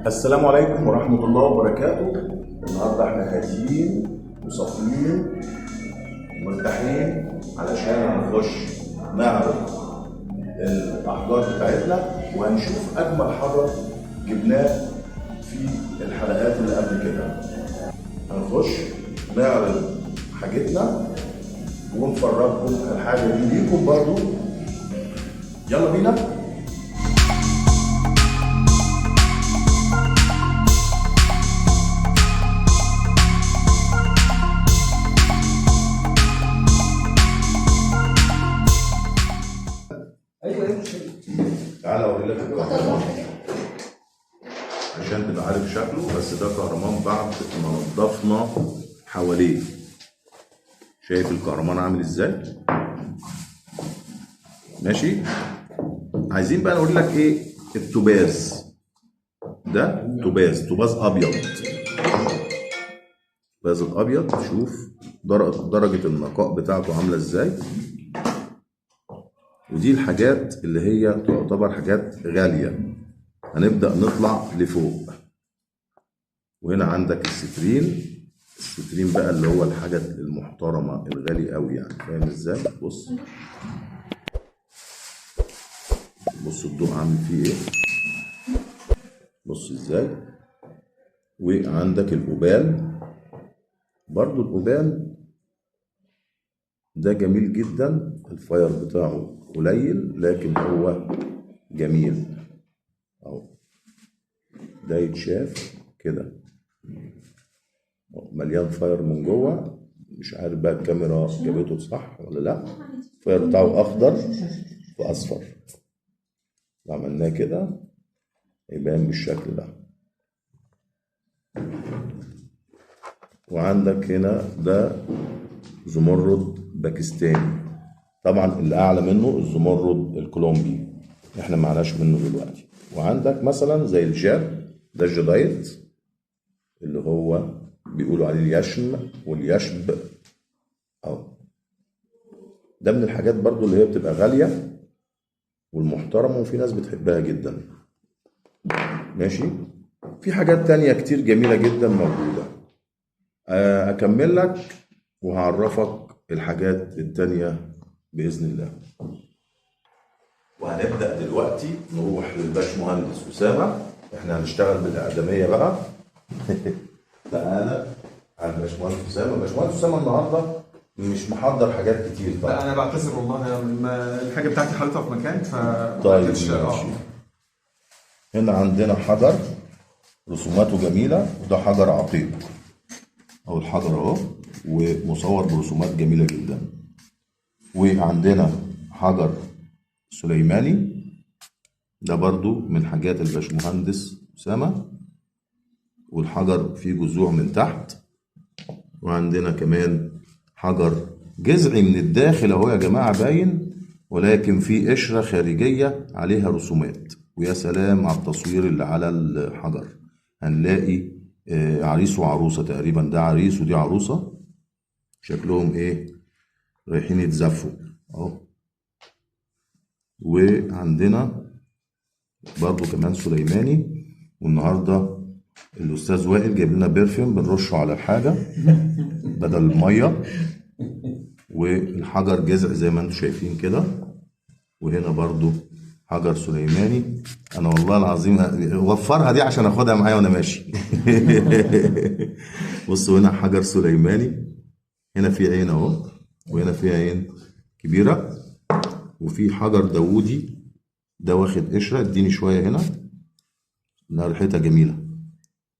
السلام عليكم ورحمة الله وبركاته. النهاردة احنا هاديين وصافيين ومرتاحين علشان هنخش نعرض الأحجار بتاعتنا وهنشوف أجمل حجر جبناه في الحلقات اللي قبل كده. هنخش نعرض حاجتنا ونفرجكم الحاجة دي ليكم برضو. يلا بينا. تعالى اوري لك الكهرمان عشان تبقى عارف شكله. بس ده كهرمان بعد ما نضفنا حواليه. شايف الكهرمان عامل ازاي؟ ماشي. عايزين بقى نقول لك ايه التوباز. ده توباز، توباز ابيض. توباز الابيض، شوف درجة النقاء بتاعته عاملة ازاي. ودي الحاجات اللي هي تعتبر حاجات غالية. هنبدأ نطلع لفوق. وهنا عندك السترين. السترين بقى اللي هو الحاجة المحترمة الغالي قوي يعني، فاهم ازاي؟ بص بص الضوء عامل فيه ايه، بص ازاي. وعندك الأوبال برضو. الأوبال ده جميل جدا، ال fire بتاعه قليل لكن هو جميل اهو. ده يتشاف كده مليان fire من جوه. مش عارف بقى الكاميرا جابته صح ولا لا. ال fire بتاعه اخضر واصفر. لو عملناه كده يبان بالشكل ده. وعندك هنا ده زمرد باكستاني. طبعا اللي اعلى منه الزمرد الكولومبي، احنا معناش منه دلوقتي. وعندك مثلا زي ال jade، ده ال jadeite اللي هو بيقولوا عليه اليشم واليشب اهو. ده من الحاجات برضو اللي هي بتبقى غالية والمحترمة وفي ناس بتحبها جدا. ماشي. في حاجات تانية كتير جميلة جدا موجودة. اكمل لك وهعرفك الحاجات التانية بإذن الله. وهنبدأ دلوقتي نروح للباشمهندس أسامة. احنا هنشتغل بالأقدمية بقى. تعالى على الباشمهندس أسامة. الباشمهندس أسامة النهاردة مش محضر حاجات كتير طبعا. لا أنا بعتذر والله، أنا الحاجة بتاعتي حاططها في مكان ف طيب ماشي. هنا عندنا حجر رسوماته جميلة، وده حجر عقيق أو الحجر أهو، ومصور برسومات جميلة جدا. وعندنا حجر سليماني، ده برضو من حاجات الباشمهندس أسامة، والحجر فيه جذوع من تحت. وعندنا كمان حجر جذعي من الداخل اهو يا جماعة باين، ولكن فيه قشرة خارجية عليها رسومات. ويا سلام على التصوير اللي على الحجر. هنلاقي عريس وعروسة تقريبا، ده عريس ودي عروسة، شكلهم ايه رايحين يتزفوا اهو. وعندنا برضو كمان سليماني. والنهارده الاستاذ وائل جايب لنا برفيوم بنرشه على الحاجة بدل المية. والحجر جذع زي ما انتم شايفين كده. وهنا برضو حجر سليماني. انا والله العظيم وفرها دي عشان اخدها معايا وانا ماشي. بصوا هنا حجر سليماني، هنا في عين اهو، وهنا في عين كبيرة. وفي حجر داوودي، ده واخد قشرة. اديني شوية هنا، لا ريحتها جميلة.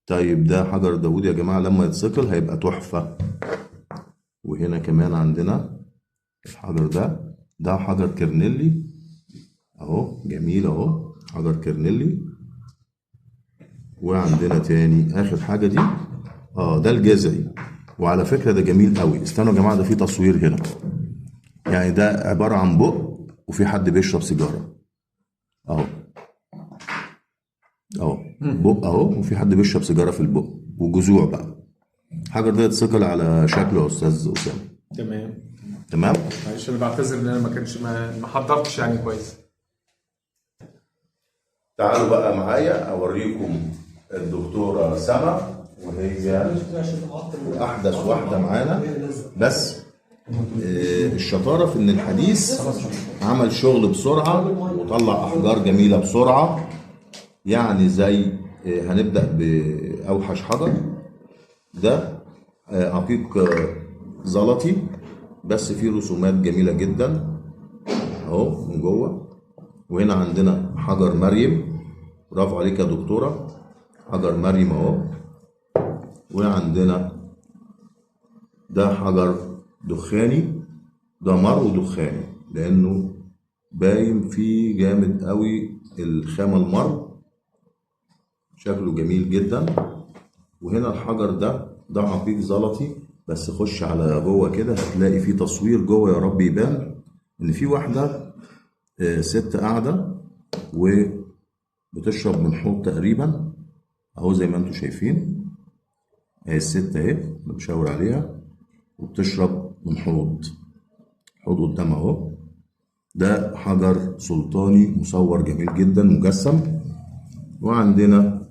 طيب ده حجر داوودي يا جماعة، لما يتثقل هيبقى تحفة. وهنا كمان عندنا الحجر ده، ده حجر كرنيلي اهو، جميل اهو، حجر كرنيلي. وعندنا تاني اخر حاجة دي، ده الجذعي. وعلى فكرة ده جميل قوي. استنوا يا جماعة، ده في تصوير هنا، يعني ده عبارة عن بق وفي حد بيشرب سيجارة اهو، اهو بق اهو، وفي حد بيشرب سيجارة في البق، وجذوع بقى. الحجر ده يتثقل على شكله يا استاذ اسامة. تمام تمام. معلش انا بعتذر ان انا ما كانش ما حضرتش يعني كويس. تعالوا بقى معايا اوريكم الدكتورة سما، وهي احدث واحدة معانا. بس الشطارة في ان الحديث عمل شغل بسرعة وطلع احجار جميلة بسرعة. يعني زي هنبدا باوحش حجر، ده عقيق زلطي بس فيه رسومات جميلة جدا اهو من جوه. وهنا عندنا حجر مريم، برافو عليك يا دكتورة، حجر مريم اهو. وعندنا ده حجر دخاني، ده مرو دخاني لانه باين فيه جامد قوي الخامة المرو، شكله جميل جدا. وهنا الحجر ده عقيق زلطي، بس خش على جوه كده هتلاقي فيه تصوير جوه، يا رب يبان ان في واحدة ست قاعدة وبتشرب من حوض تقريبا اهو زي ما انتم شايفين، اهي الست اهي انا بشاور عليها وبتشرب من حوض، حوض قدامها اهو. ده حجر سلطاني مصور جميل جدا مجسم. وعندنا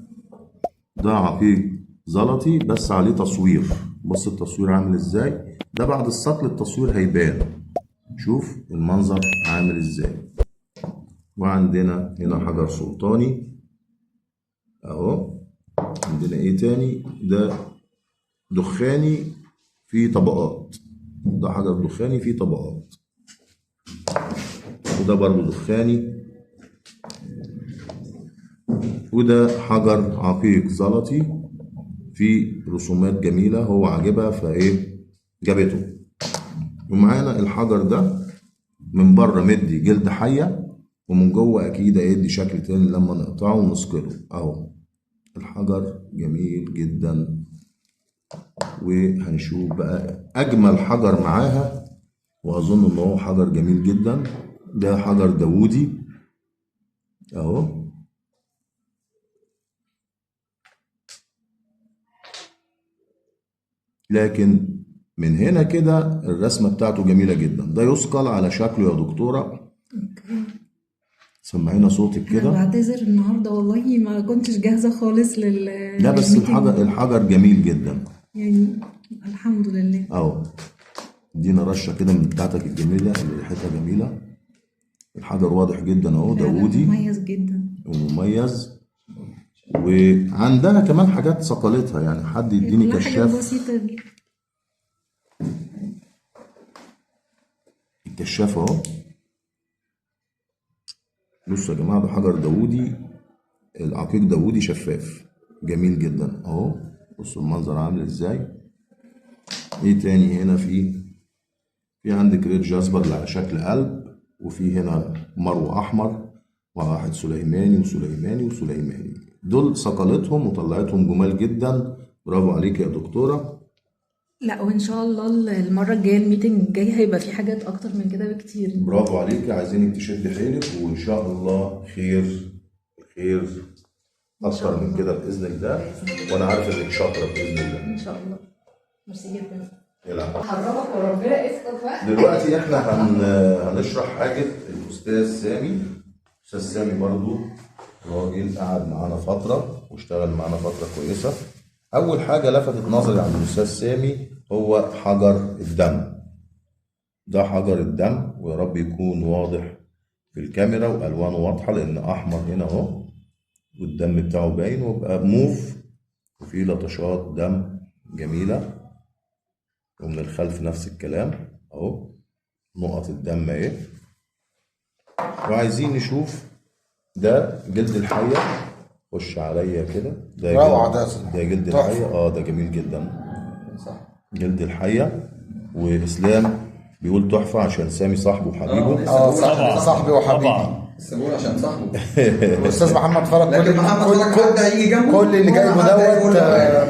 ده عقيق زلطي بس عليه تصوير، بص التصوير عامل ازاي، ده بعد الصقل التصوير هيبان، شوف المنظر عامل ازاي. وعندنا هنا حجر سلطاني اهو. عندنا ايه تاني؟ ده دخاني فيه طبقات، ده حجر دخاني فيه طبقات، وده برضو دخاني، وده حجر عقيق زلطي فيه رسومات جميلة هو عاجبها فايه جابته. ومعانا الحجر ده من بره مدي جلد حية، ومن جوه اكيد هيدي شكل تاني لما نقطعه ونسكره اهو. الحجر جميل جدا. وهنشوف بقى اجمل حجر معاها، واظن ان هو حجر جميل جدا، ده حجر داوودي اهو. لكن من هنا كده الرسمة بتاعته جميلة جدا، ده يثقل على شكله يا دكتورة. okay، سمعينا صوتك كده. انا بعتذر النهارده والله ما كنتش جاهزة خالص لل لا بس الحجر جميل جدا يعني، الحمد لله اهو. ادينا رشه كده من بتاعتك الجميلة اللي ريحتها جميلة. الحجر واضح جدا اهو، داوودي مميز جدا ومميز. وعندها كمان حاجات صقلتها، يعني حد يديني كشاف بسيطة، الكشاف اهو. بصوا يا جماعة، ده حجر داوودي، العقيق داوودي شفاف جميل جدا اهو. بصوا المنظر عامل ازاي. ايه تاني هنا؟ في عندك red jasper اللي على شكل قلب، وفي هنا مرو احمر، وواحد سليماني وسليماني وسليماني. دول صقلتهم وطلعتهم جمال جدا، برافو عليك يا دكتورة. لا وان شاء الله المرة الجاية ال meeting الجاي هيبقى في حاجات اكتر من كده بكتير. برافو عليك، عايزينك تشد حيلك وان شاء الله خير خير اكتر من كده باذن الله، وانا عارف انك شاطرة باذن الله ان شاء الله. ميرسي جدا. العب حرمك وربنا اسكت بقى. دلوقتي احنا هنشرح حاجة الاستاذ سامي. الاستاذ سامي برضو راجل قعد معانا فترة واشتغل معانا فترة كويسة. اول حاجة لفتت نظري عند الاستاذ سامي هو حجر الدم. ده حجر الدم، ويا رب يكون واضح في الكاميرا والوانه واضحة، لان احمر هنا اهو والدم بتاعه باين، ويبقى موف وفيه لطشات دم جميلة. ومن الخلف نفس الكلام اهو، نقط الدم اهي. وعايزين نشوف ده جلد الحية، خش عليا كده، ده روعه، ده جلد الحية، ده جميل جدا صح، جلد الحية. واسلام بيقول تحفة عشان سامي صاحبه وحبيبه. صاحبي وحبيبي، لسه عشان صاحبه. والاستاذ محمد فرج، لكن محمد فرج حد هيجي جنبه، كل اللي جايبه دوت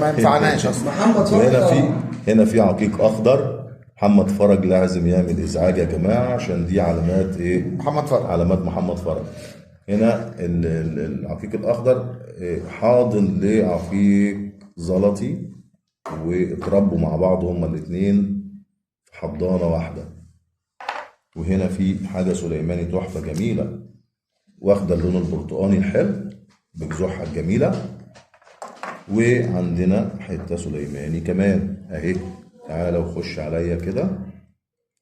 ما ينفعناش اصلا. محمد فرج هنا في عقيق اخضر. محمد فرج لازم يعمل ازعاج يا جماعة، عشان دي علامات ايه؟ محمد فرج، علامات محمد فرج. هنا العقيق الاخضر حاضن لعقيق زلطي، واتربوا مع بعض هما الاثنين في حضانة واحدة. وهنا في حاجة سليماني تحفة جميلة، واخده اللون البرتقاني الحلو بجذوعها الجميلة. وعندنا حتة سليماني كمان اهي، تعالى وخش عليا كده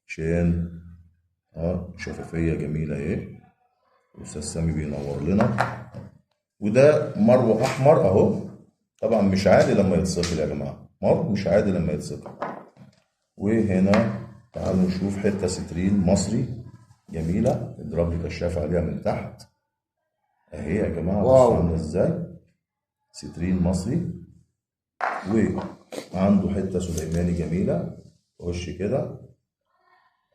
عشان شفافية جميلة اهي. الاستاذ سامي بينور لنا. وده مرو احمر اهو، طبعا مش عادي لما يتسقل يا جماعة، مرو مش عادي لما يتسقل. وهنا تعالوا نشوف حتة سترين مصري جميلة، اضرب لي كشاف عليها من تحت اهي يا جماعة، بصوا عامله ازاي، سترين مصري. وعنده حتة سليماني جميلة، خش كده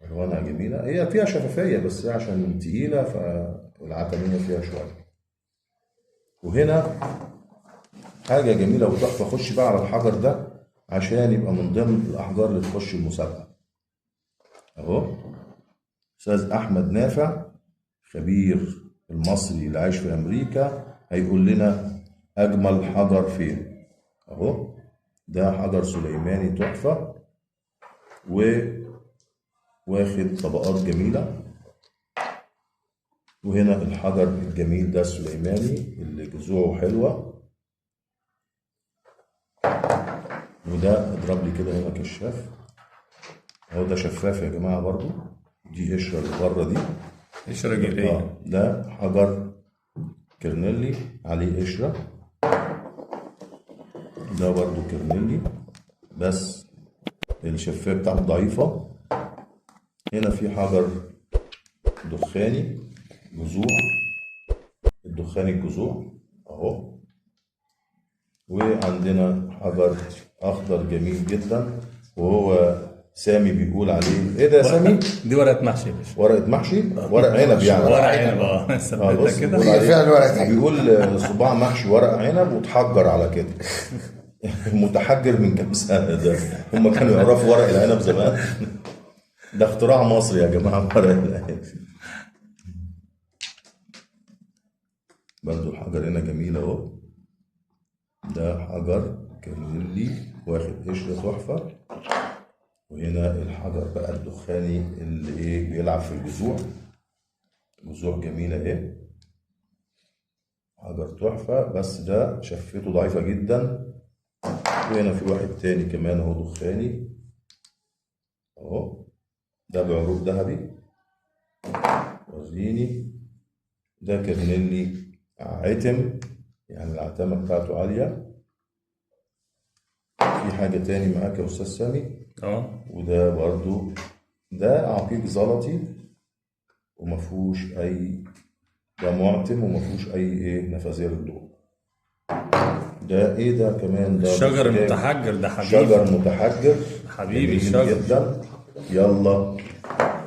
الوانها جميلة، هي فيها شفافية بس هي عشان تقيلة فالعتميه فيها شوية. وهنا حاجة جميلة وتحفه، خش بقى على الحجر ده عشان يبقى من ضمن الاحجار اللي تخش المسابقة اهو. استاذ احمد نافع خبير المصري اللي عايش في امريكا هيقول لنا اجمل حجر فين اهو. ده حجر سليماني تحفة وواخد طبقات جميلة. وهنا الحجر الجميل ده السليماني اللي جذوعه حلوة. وده اضرب لي كده هنا كشاف اهو، ده شفاف يا جماعة برضو، دي قشرة اللي بره دي قشرة جيريه. ده حجر كرنيلي عليه قشرة، ده برضو كرنيلي بس الشفافية بتاعته ضعيفة. هنا في حجر دخاني جذوع، الدخاني الجذوع اهو. وعندنا حجر اخضر جميل جدا، وهو سامي بيقول عليه ايه ده يا سامي؟ دي ورقة محشي يا باشا. ورقة محشي؟ ورق عنب يعني. ورق عنب ثبتها كده. هي فعلا ورقة عنب. بيقول صباع محشي ورق عنب وتحجر على كده. متحجر من كام سنة ده، هم كانوا يعرفوا ورق العنب زمان. ده اختراع مصري يا جماعة ورق العنب. برضو الحجر هنا جميل اهو، ده حجر كرنيلي واخد قشرة تحفة. وهنا الحجر بقى الدخاني اللي ايه بيلعب في الجذوع، جذوع جميلة ايه، حجر تحفة بس ده شفته ضعيفة جدا. وهنا في واحد تاني كمان اهو دخاني اهو، ده بعروق ذهبي وريني. ده كرنيلي عتم، يعني العتامة بتاعته عالية. في حاجة تاني معاك يا أستاذ سامي؟ وده برضو ده عقيق زلطي ومفهوش أي، ده معتم ومفهوش أي إيه نفاذية للضوء. ده إيه ده كمان؟ ده شجر متحجر، ده حبيبي، شجر متحجر حبيبي الشجر جدا. يلا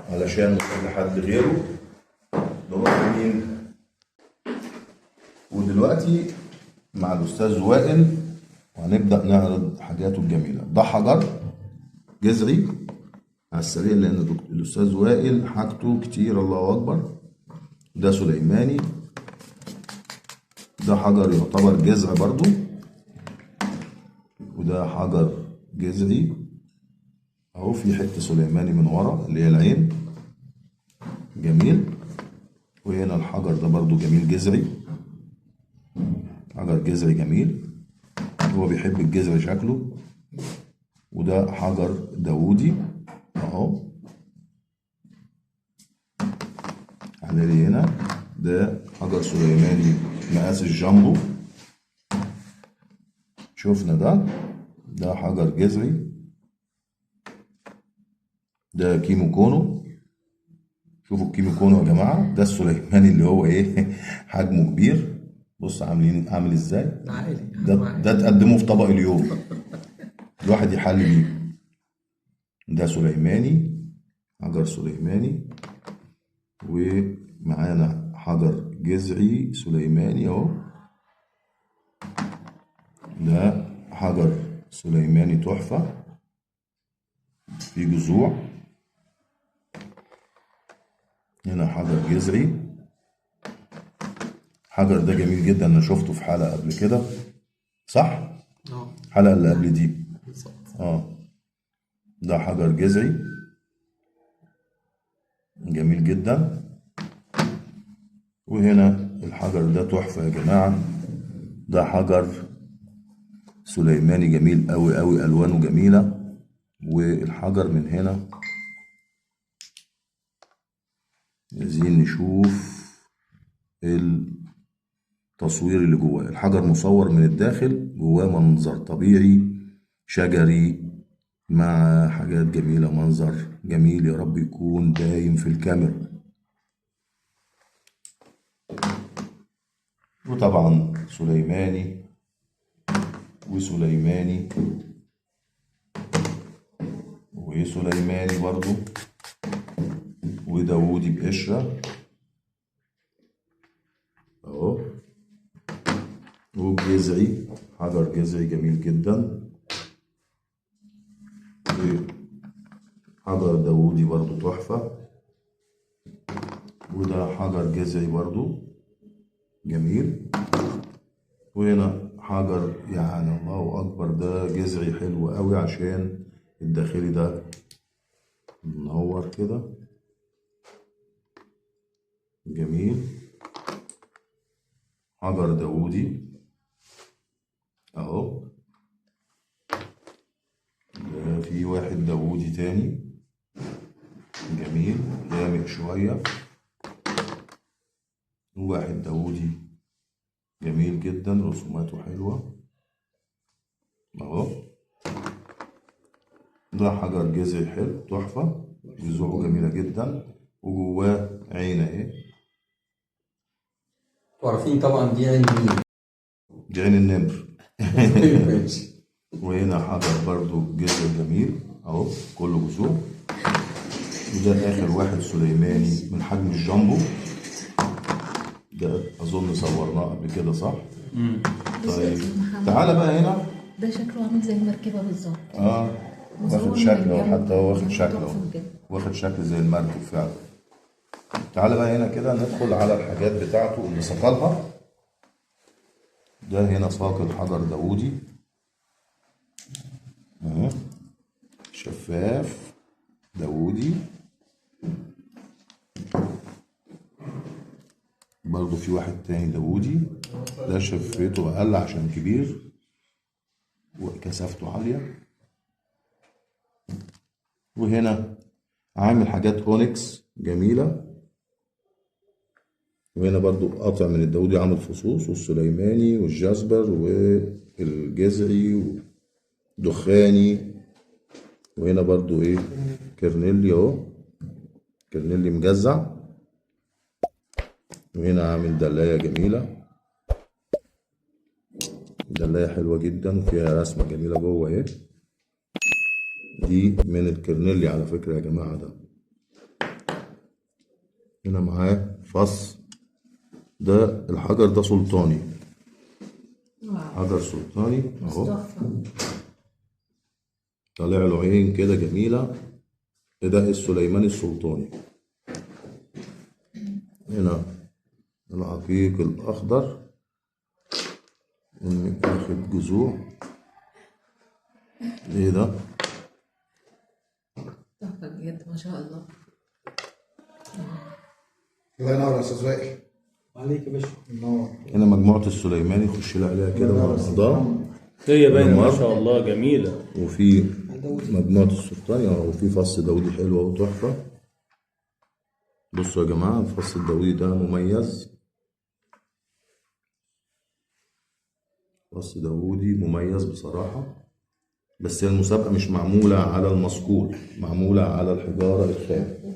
علشان نروح لحد غيره، نروح لمين؟ ودلوقتي مع الأستاذ وائل وهنبدأ نعرض حاجاته الجميلة. ده حجر جذعي على السريع لأن الأستاذ وائل حاجته كتير، الله أكبر. ده سليماني، ده حجر يعتبر جذع برضو، وده حجر جذعي أهو، في حتة سليماني من ورا اللي هي العين، جميل. وهنا الحجر ده برضو جميل جذعي، حجر جذعي جميل، هو بيحب الجذع شكله. وده حجر داوودي اهو، على هنا ده حجر سليماني مقاس الجامبو، شفنا ده، ده حجر جذعي، ده كيمو كونو. شوفوا الكيمو كونو يا جماعة، ده السليماني اللي هو ايه حجمه كبير، بص عامل ازاي ده تقدمه في طبق اليوم الواحد يحل بيه. ده سليماني، حجر سليماني. ومعانا حجر جذعي سليماني اهو، ده حجر سليماني تحفة في جذوع. هنا حجر جذعي، الحجر ده جميل جدا، انا شفته في حلقة قبل كده صح؟ الحلقة اللي قبل دي بالظبط. ده حجر جذعي جميل جدا. وهنا الحجر ده تحفة يا جماعة، ده حجر سليماني جميل قوي قوي، الوانه جميلة. والحجر من هنا عايزين نشوف التصوير اللي جواه. الحجر مصور من الداخل، جواه منظر طبيعي شجري مع حاجات جميلة، منظر جميل، يا رب يكون باين في الكاميرا. وطبعا سليماني وسليماني وسليماني برضو، وداوودي بقشرة اهو، وجزعي، حجر جزعي جميل جدا، وحجر داوودي برضو تحفة، وده حجر جزعي برضو جميل. وهنا حجر يعني الله أكبر، ده جزعي حلو قوي عشان الداخلي ده منور كده جميل. حجر داوودي اهو، ده في واحد داوودي تاني جميل غامق شوية، وواحد داوودي جميل جدا رسوماته حلوة اهو. ده حجر جزعي حلو تحفة، جذوعه جميلة جدا، وجواه عين اهي. عارفين طبعا دي عين مين؟ دي عين النمر. وهنا حجر برضو جذع جميل اهو، كله جذوع. وده اخر واحد سليماني من حجم الجامبو، ده اظن صورناه قبل كده صح؟ طيب تعالى بقى هنا، ده شكله عامل زي المركبة بالظبط. واخد شكله، حتى هو واخد شكله، واخد شكل زي المركب فعلا. تعالى بقى هنا كده ندخل على الحاجات بتاعته اللي صقلها. ده هنا ساقط حجر داوودي اهو، شفاف داوودي. برضو في واحد تاني داوودي، ده شفيته اقل عشان كبير وكثافته عالية. وهنا عامل حاجات اونكس جميلة. وهنا برضو قاطع من الداوودي عامل فصوص، والسليماني وال jasper والجزعي ودخاني. وهنا برضو ايه كرنيلي اهو، كرنيلي مجزع. وهنا عامل دلاية جميلة، دلاية حلوة جدا وفيها رسمة جميلة جوه اهي، دي من الكرنيلي على فكرة يا جماعة. ده هنا معاه فص، ده الحجر ده سلطاني، حجر سلطاني اهو، طالع له عين كده جميلة. ده السليماني السلطاني. هنا العقيق الأخضر واخد جذوع. ايه ده؟ تحفة بجد ما شاء الله. الله ينور يا استاذ وائل. عليك يا باشا. منور. هنا مجموعة السليماني، خش لها عليها كده مع بعضها. هي باينة ما شاء الله جميلة. وفي مجموعة السلطاني، وفي فص داوودي حلو اهو تحفة. بصوا يا جماعة الفص الداوودي ده مميز، فص داوودي مميز بصراحة. بس هي المسابقة مش معمولة على المصقول، معمولة على الحجارة الخام.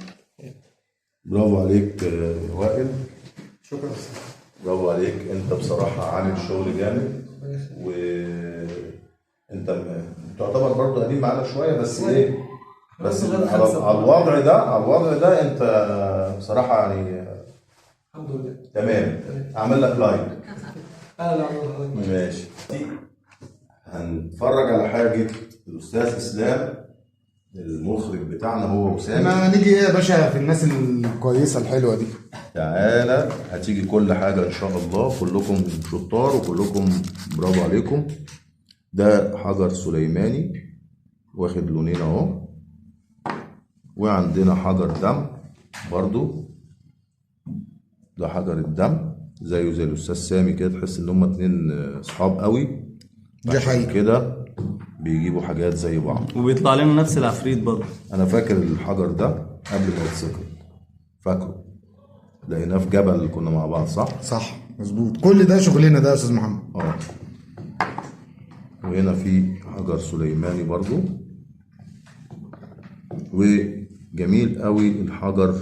برافو عليك يا وائل. شكرا. برافو عليك، انت بصراحة عامل شغل جامد، وانت تعتبر برضو قديم معانا شوية، بس ايه، بس على الوضع ده، على الوضع ده انت بصراحة يعني الحمد لله تمام. اعمل لك like. انا ماشي. هنتفرج على حاجة الأستاذ إسلام المخرج بتاعنا هو وسامي. ما نيجي ايه يا باشا في الناس الكويسة الحلوة دي. تعالى هتيجي كل حاجة إن شاء الله، كلكم شطار وكلكم برافو عليكم. ده حجر سليماني واخد لونين أهو، وعندنا حجر دم برضو، ده حجر الدم زيه زي الأستاذ سامي كده، تحس إن هما اتنين أصحاب قوي. دي حقيقة. كده بيجيبوا حاجات زي بعض وبيطلع لنا نفس العفريت برضه. انا فاكر الحجر ده قبل ما يتسقط، فاكره لقيناه في جبل كنا مع بعض، صح؟ صح مظبوط، كل ده شغلنا ده يا استاذ محمد. وهنا في حجر سليماني برضو، وجميل قوي الحجر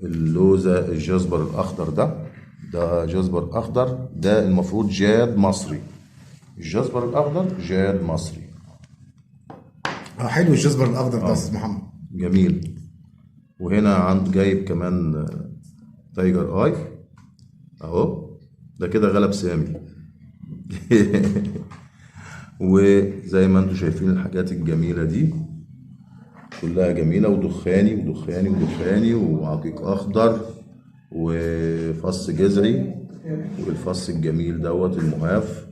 اللوزة ال jasper الأخضر ده، ده jasper أخضر، ده المفروض jade مصري. ال jasper الأخضر jade مصري. حلو ال jasper الأخضر ده يا أستاذ محمد، جميل. وهنا عند جايب كمان tiger eye اهو، ده كده غلب سامي. وزي ما انتم شايفين الحاجات الجميلة دي كلها جميلة، ودخاني ودخاني ودخاني وعقيق أخضر وفص جذعي، والفص الجميل دوت المهاف،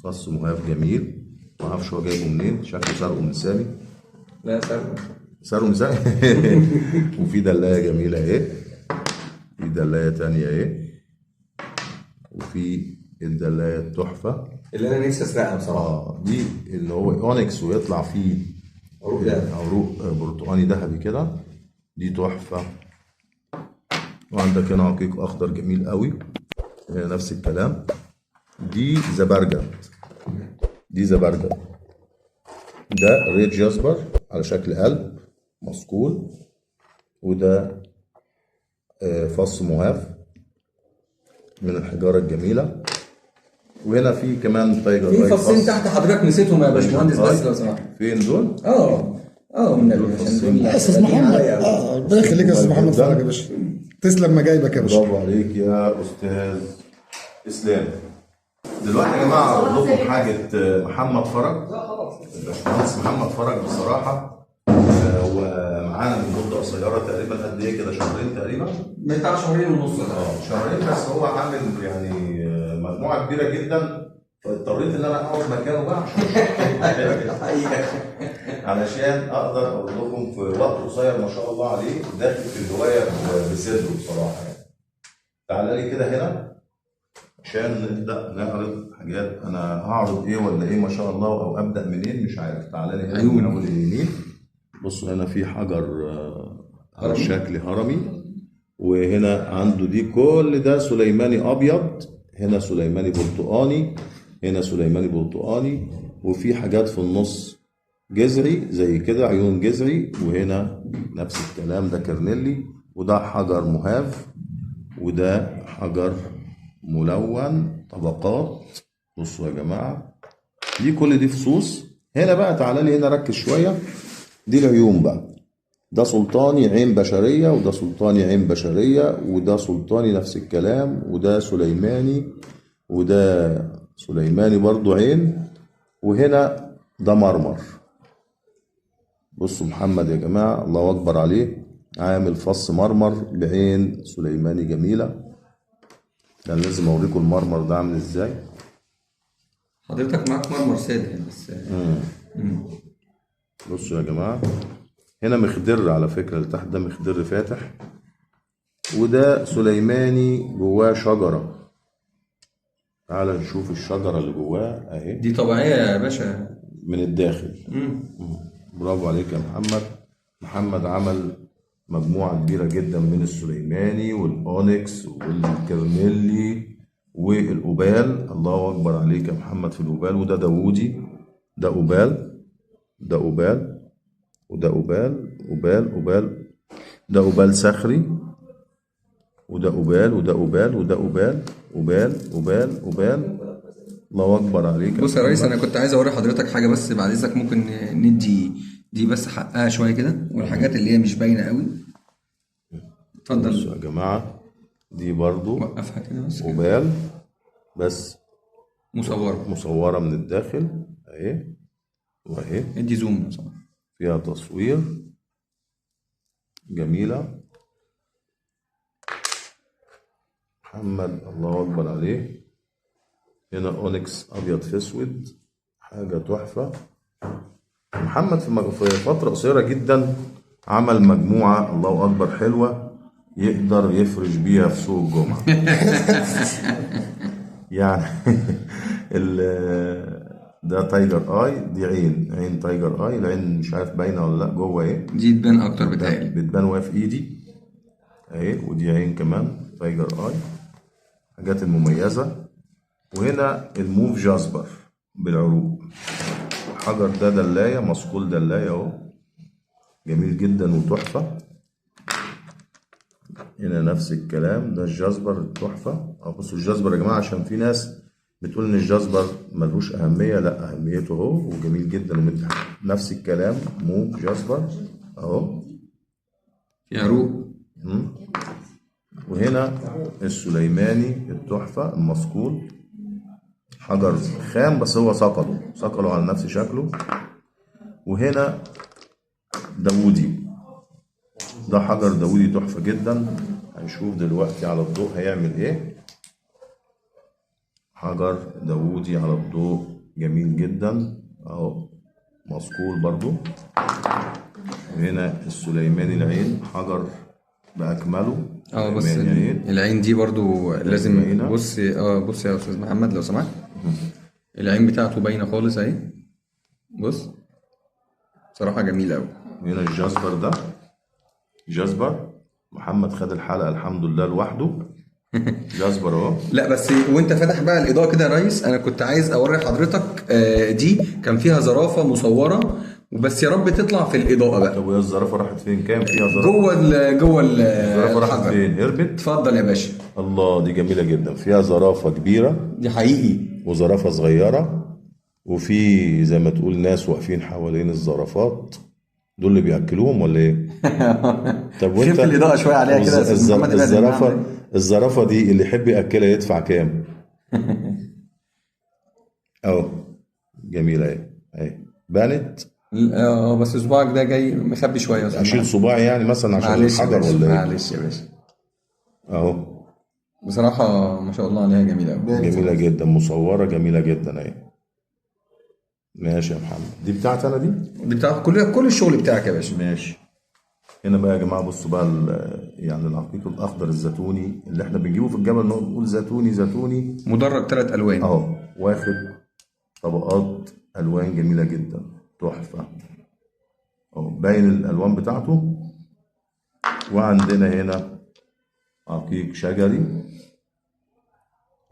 فص مهاف جميل، معرفش هو جايبه منين، شكله سرقه من سامي. لا سرقه، سرقه من سامي. وفي دلاية جميلة اهي، في دلاية تانية اهي، وفي الدلاية التحفة اللي أنا نفسي أسرقها بصراحة. دي اللي هو onyx ويطلع فيه عروق ذهبي، عروق برتقاني ذهبي كده، دي تحفة. وعندك هنا عقيق أخضر جميل قوي، نفس الكلام. دي زبرجد، دي زبرجد، ده red jasper على شكل قلب مصقول، وده فص مهاف من الحجارة الجميلة. وهنا في كمان tiger في فصين تحت حضرتك نسيتهم يا باشمهندس، بس لو سمحت. فين دول؟ من يا استاذ محمد. ربنا يخليك يا استاذ محمد فرج يا باشا، تسلم ما جايبك يا باشا. برافو عليك يا استاذ اسلام. دلوقتي يا جماعة اعرض لكم حاجة محمد فرج، الباشمهندس محمد فرج. بصراحة هو معانا من مده قصيرة تقريبا، قد ايه كده، شهرين تقريبا، بتاع شهرين ونص. شهرين بس، هو عامل يعني مجموعة كبيرة جدا، فاضطريت ان انا اقعد مكانه بقى علشان اقدر اقول لكم في وقت قصير ما شاء الله عليه، داخل في الهواية بصدره بصراحة يعني. تعالى لي كده هنا عشان نبدا نعرض حاجات. انا هعرض ايه ولا ايه ما شاء الله، او ابدا منين مش عارف. تعالى لي هنا من اول اليمين. بصوا هنا في حجر على شكل هرمي، وهنا عنده دي كل ده سليماني ابيض، هنا سليماني برتقاني، هنا سليماني برتقاني، وفي حاجات في النص جذعي زي كده، عيون جذعي، وهنا نفس الكلام ده كرنيلي، وده حجر مهاف، وده حجر ملون طبقات. بصوا يا جماعة دي كل دي فصوص. هنا بقى تعالى لي هنا ركز شوية، دي العيون بقى، ده سلطاني عين بشرية، وده سلطاني عين بشرية، وده سلطاني نفس الكلام، وده سليماني، وده سليماني برضو عين، وهنا ده مرمر. بصوا محمد يا جماعة الله أكبر عليه، عامل فص مرمر بعين سليماني جميلة. كان لازم أوريكم المرمر ده عامل إزاي. حضرتك معاك مرمر سادة بس. بصوا يا جماعة هنا مخدر على فكرة، اللي تحت ده مخدر فاتح، وده سليماني جواه شجرة. تعال نشوف الشجرة اللي جواه اهي، دي طبيعية يا باشا من الداخل. برافو عليك يا محمد. محمد عمل مجموعة كبيرة جدا من السليماني وال onyx والكرنيلي والأوبال. الله أكبر عليك يا محمد في الأوبال. وده داوودي، ده أوبال، ده أوبال، وده أوبال، أوبال، أوبال، ده أوبال صخري، وده أوبال، وده أوبال، وده أوبال، أوبال، أوبال، أوبال. الله أكبر عليك. بص يا ريس، أنا كنت عايز أوري حضرتك حاجة بس بعد إذنك، ممكن ندي دي بس حقها شوية كده، والحاجات اللي هي مش باينة قوي. اتفضل. بصوا يا جماعة دي برضو وقفها كده بس، أوبال بس مصورة من الداخل أهي، وأهي ادي زوم لو سمحت، فيها تصوير جميلة. محمد الله أكبر عليه. هنا onyx أبيض في أسود، حاجة تحفة. محمد في فترة قصيرة جدا عمل مجموعة الله أكبر حلوة يقدر يفرش بيها في سوق الجمعة. يعني ده tiger eye، دي عين tiger eye، العين مش عارف باينة ولا لا جوه ايه، دي تبان اكتر بتهيألي، بتبان وهي في ايدي اهي. ودي عين كمان tiger eye، حاجات المميزة. وهنا الموف jasper بالعروق، الحجر ده دلايه، مصقول دلايه اهو، جميل جدا وتحفه. هنا نفس الكلام، ده ال jasper التحفة. بصوا ال jasper يا جماعة، عشان في ناس بتقول ان ال jasper ملهوش اهمية، لا اهميته اهو وجميل جدا ومدي. نفس الكلام موف jasper اهو، في عروق. وهنا السليماني التحفة المصقول، حجر خام بس هو صقله على نفس شكله. وهنا داوودي، ده حجر داوودي تحفة جدا، هنشوف دلوقتي على الضوء هيعمل ايه. حجر داوودي على الضوء جميل جدا اهو، مصقول برضو. وهنا السليماني العين، حجر بأكمله. بص العين دي برضو لازم، بص بص يا استاذ محمد لو سمحت، العين بتاعته باينة خالص اهي، بص بصراحة جميل قوي. هنا ال jasper، ده jasper محمد خد الحلقة الحمد لله لوحده. jasper اهو. لا بس وانت فاتح بقى الاضاءة كده يا ريس، انا كنت عايز اوري حضرتك دي كان فيها زرافة مصوره، وبس يا رب تطلع في الاضاءة بقى. طب وهي الزرافه راحت فين؟ كام فيها زرافة؟ جوه الزرافه راحت فين؟ هربت؟ اتفضل يا باشا. الله، دي جميلة جدا، فيها زرافة كبيرة دي حقيقي، وزرافه صغيرة، وفي زي ما تقول ناس واقفين حوالين الزرافات دول اللي بياكلوهم ولا ايه؟ طب وانت خف الاضاءة شوية عليها كده. الزرافه دي اللي يحب ياكلها يدفع كام؟ اهو جميلة اهي، اهي بانت. بس صباعك ده جاي مخبي شوية، اشيل صباعي يعني مثلا عشان الحجر ولا ايه؟ معلش يا باشا اهو. بصراحة ما شاء الله عليها، جميلة قوي، جميلة جدا، مصوره جميلة جدا اهي. ماشي يا محمد، دي بتاعتي انا، دي بتاعت كل الشغل بتاعك يا باشا. ماشي. هنا بقى يا جماعة بصوا بقى يعني العقيق الاخضر الزيتوني اللي احنا بنجيبه في الجبل، نقول زيتوني زيتوني، مدرج 3 الوان اهو، واخد طبقات الوان جميلة جدا تحفة اهو، باين الالوان بتاعته. وعندنا هنا عقيق شجري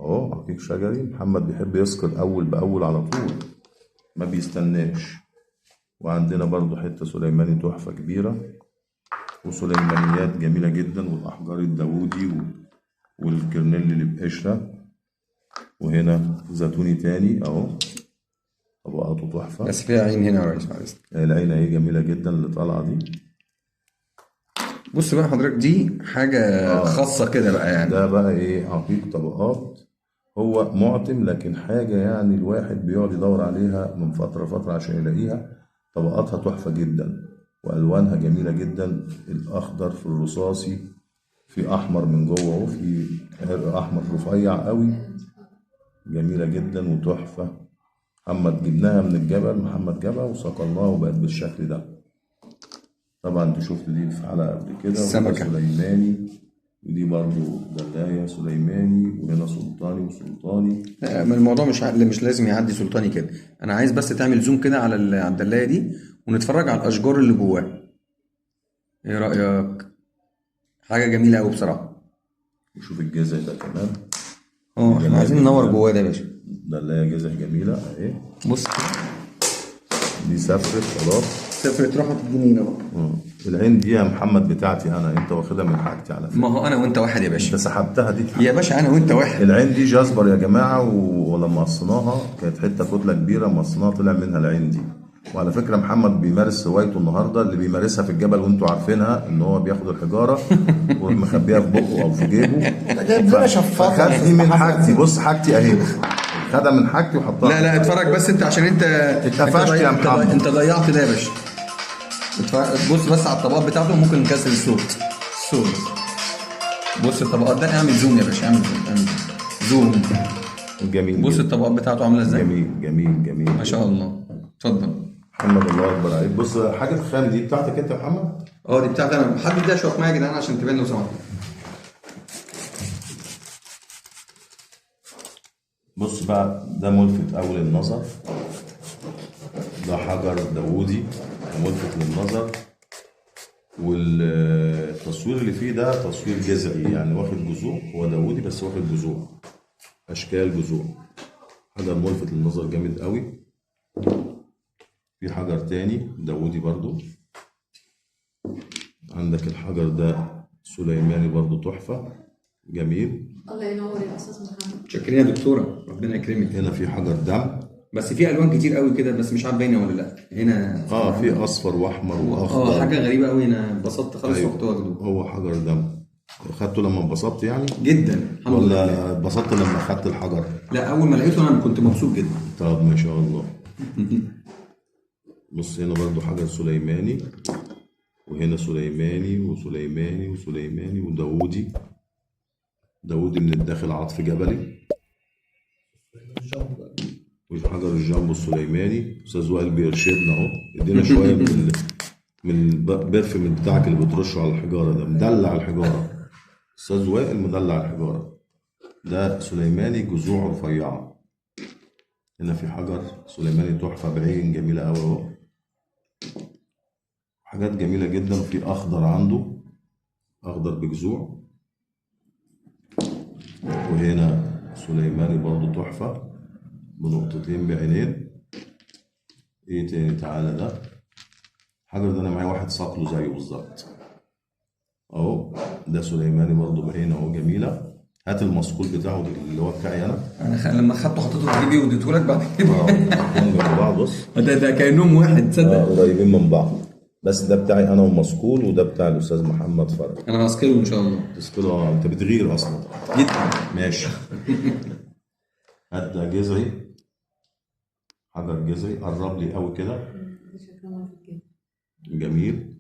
اهو، عقيق شجري. محمد بيحب يسكر اول باول على طول، ما بيستناش. وعندنا برضو حتة سليماني تحفة كبيرة، وسليمانيات جميلة جدا، والأحجار الداوودي والكرنيل اللي بقشرة. وهنا زيتوني تاني اهو، طبقاته تحفة. بس فيها عين هنا يا ريس، معلش. العين اهي جميلة جدا اللي طالعة دي. بص بقى حضرتك، دي حاجة خاصة كده بقى يعني. ده بقى ايه؟ عقيق طبقات، هو معتم لكن حاجة يعني الواحد بيقعد يدور عليها من فترة فترة عشان يلاقيها. طبقاتها تحفة جدا وألوانها جميلة جدا، الأخضر في الرصاصي، في أحمر من جوه اهو، في عرق أحمر رفيع قوي، جميلة جدا وتحفة. محمد جبناها من الجبل، محمد جابها وصقلناها وبقت بالشكل ده. طبعا انت شفت دي في حلقة قبل كده. السمكة سليماني، ودي برضو دلاية سليماني، وهنا سلطاني وسلطاني. لا الموضوع مش لازم يعدي سلطاني كده، انا عايز بس تعمل زوم كده على الدلاية دي ونتفرج على الاشجار اللي جواها. ايه رأيك؟ حاجة جميلة قوي بصراحة. وشوف الجذع ده كمان. احنا عايزين ننور جواه ده يا باشا. دلاية جذع جميلة اهي. بص دي سافرت خلاص، سافرت راحت الجنينة بقى. العين دي يا محمد بتاعتي انا، انت واخدها من حاجتي على فكرة. ما هو انا وانت واحد يا باشا. انت سحبتها دي يا باشا، انا وانت واحد. العين دي جاسبر يا جماعة، ولما قصيناها كانت حتة كتلة كبيرة، ما قصيناها طلع منها العين دي. وعلى فكرة محمد بيمارس هوايته النهارده اللي بيمارسها في الجبل، وانتوا عارفينها، ان هو بياخد الحجارة ويروح مخبيها في بقه او في جيبه. جايب لنا شفاطه. خد دي من حاجتي، بص حاجتي اهي، خدها من حاجتي وحطها. لا لا اتفرج بس انت، عشان انت اتقفشت يا محمد، انت ضيعت ده يا باشا. بص بس على الطبقات بتاعته، ممكن نكسر الصوت. بص الطبقات ده، اعمل zoom يا باشا، اعمل zoom، اعمل zoom. جميل. بص الطبقات بتاعته عامله ازاي. جميل جميل جميل، ما شاء الله. اتفضل محمد، الله اكبر عليك. بص حاجة الخام دي بتاعتك انت يا محمد؟ دي بتاعتي انا. حد يديها شوية مية يا جدعان عشان تبان لو سمحت. بص بقى، ده ملفت أوي للنظر، ده حجر داوودي ملفت للنظر، والتصوير اللي فيه ده تصوير جذعي، يعني واخد جذوع، هو داوودي بس واخد جذوع، أشكال جذوع. حجر ملفت للنظر جامد قوي. في حجر تاني داوودي برضو، عندك الحجر ده سليماني برضو تحفة جميل. الله ينور يا استاذ محمد. شكرا يا دكتورة، ربنا يكرمك. هنا في حجر دم، بس في الوان كتير قوي كده، بس مش عارف باينة ولا لا. هنا في اصفر واحمر واخضر، حاجة غريبة قوي. انا انبسطت خالص. أيوة. وقت واخده هو حجر دم. خدته لما انبسطت يعني جدا الحمد لله. ولا اتبسطت لما خدت الحجر؟ لا، اول ما لقيته انا كنت مبسوط جدا. طب ما شاء الله. بص هنا برضو حجر سليماني، وهنا سليماني وسليماني وسليماني وداوودي. داوودي من الداخل عطف جبلي. والحجر الجامبو السليماني، استاذ وائل بيرشدنا اهو، ادينا شوية من ال perfume بتاعك اللي بترشه على الحجارة ده، مدلع الحجارة. استاذ وائل مدلع الحجارة. ده سليماني جذوع رفيعة. هنا في حجر سليماني تحفة بعين جميلة قوي اهو، حاجات جميلة جدا. في اخضر عنده، اخضر بجذوع. وهنا سليماني برضو تحفة بنقطتين بعينين. ايه تاني؟ تعالى ده الحجر ده انا معايا واحد صقله زيه بالظبط اهو، ده سليماني برضو بعين اهو جميلة. هات المسقول بتاعه اللي هو بتاعي انا. انا لما خدته حطيته في جيبي واديته لك بعد كده. جنب بعض، بص ده كانهم واحد، تصدق؟ قريبين من بعض، بس ده بتاعي انا ومسقول، وده بتاع الاستاذ محمد فرج. انا هسقله ان شاء الله. تسقله؟ انت بتغير اصلا جدا. ماشي. هات ده جذعي، حجر جذعي، قرب لي قوي كده، جميل،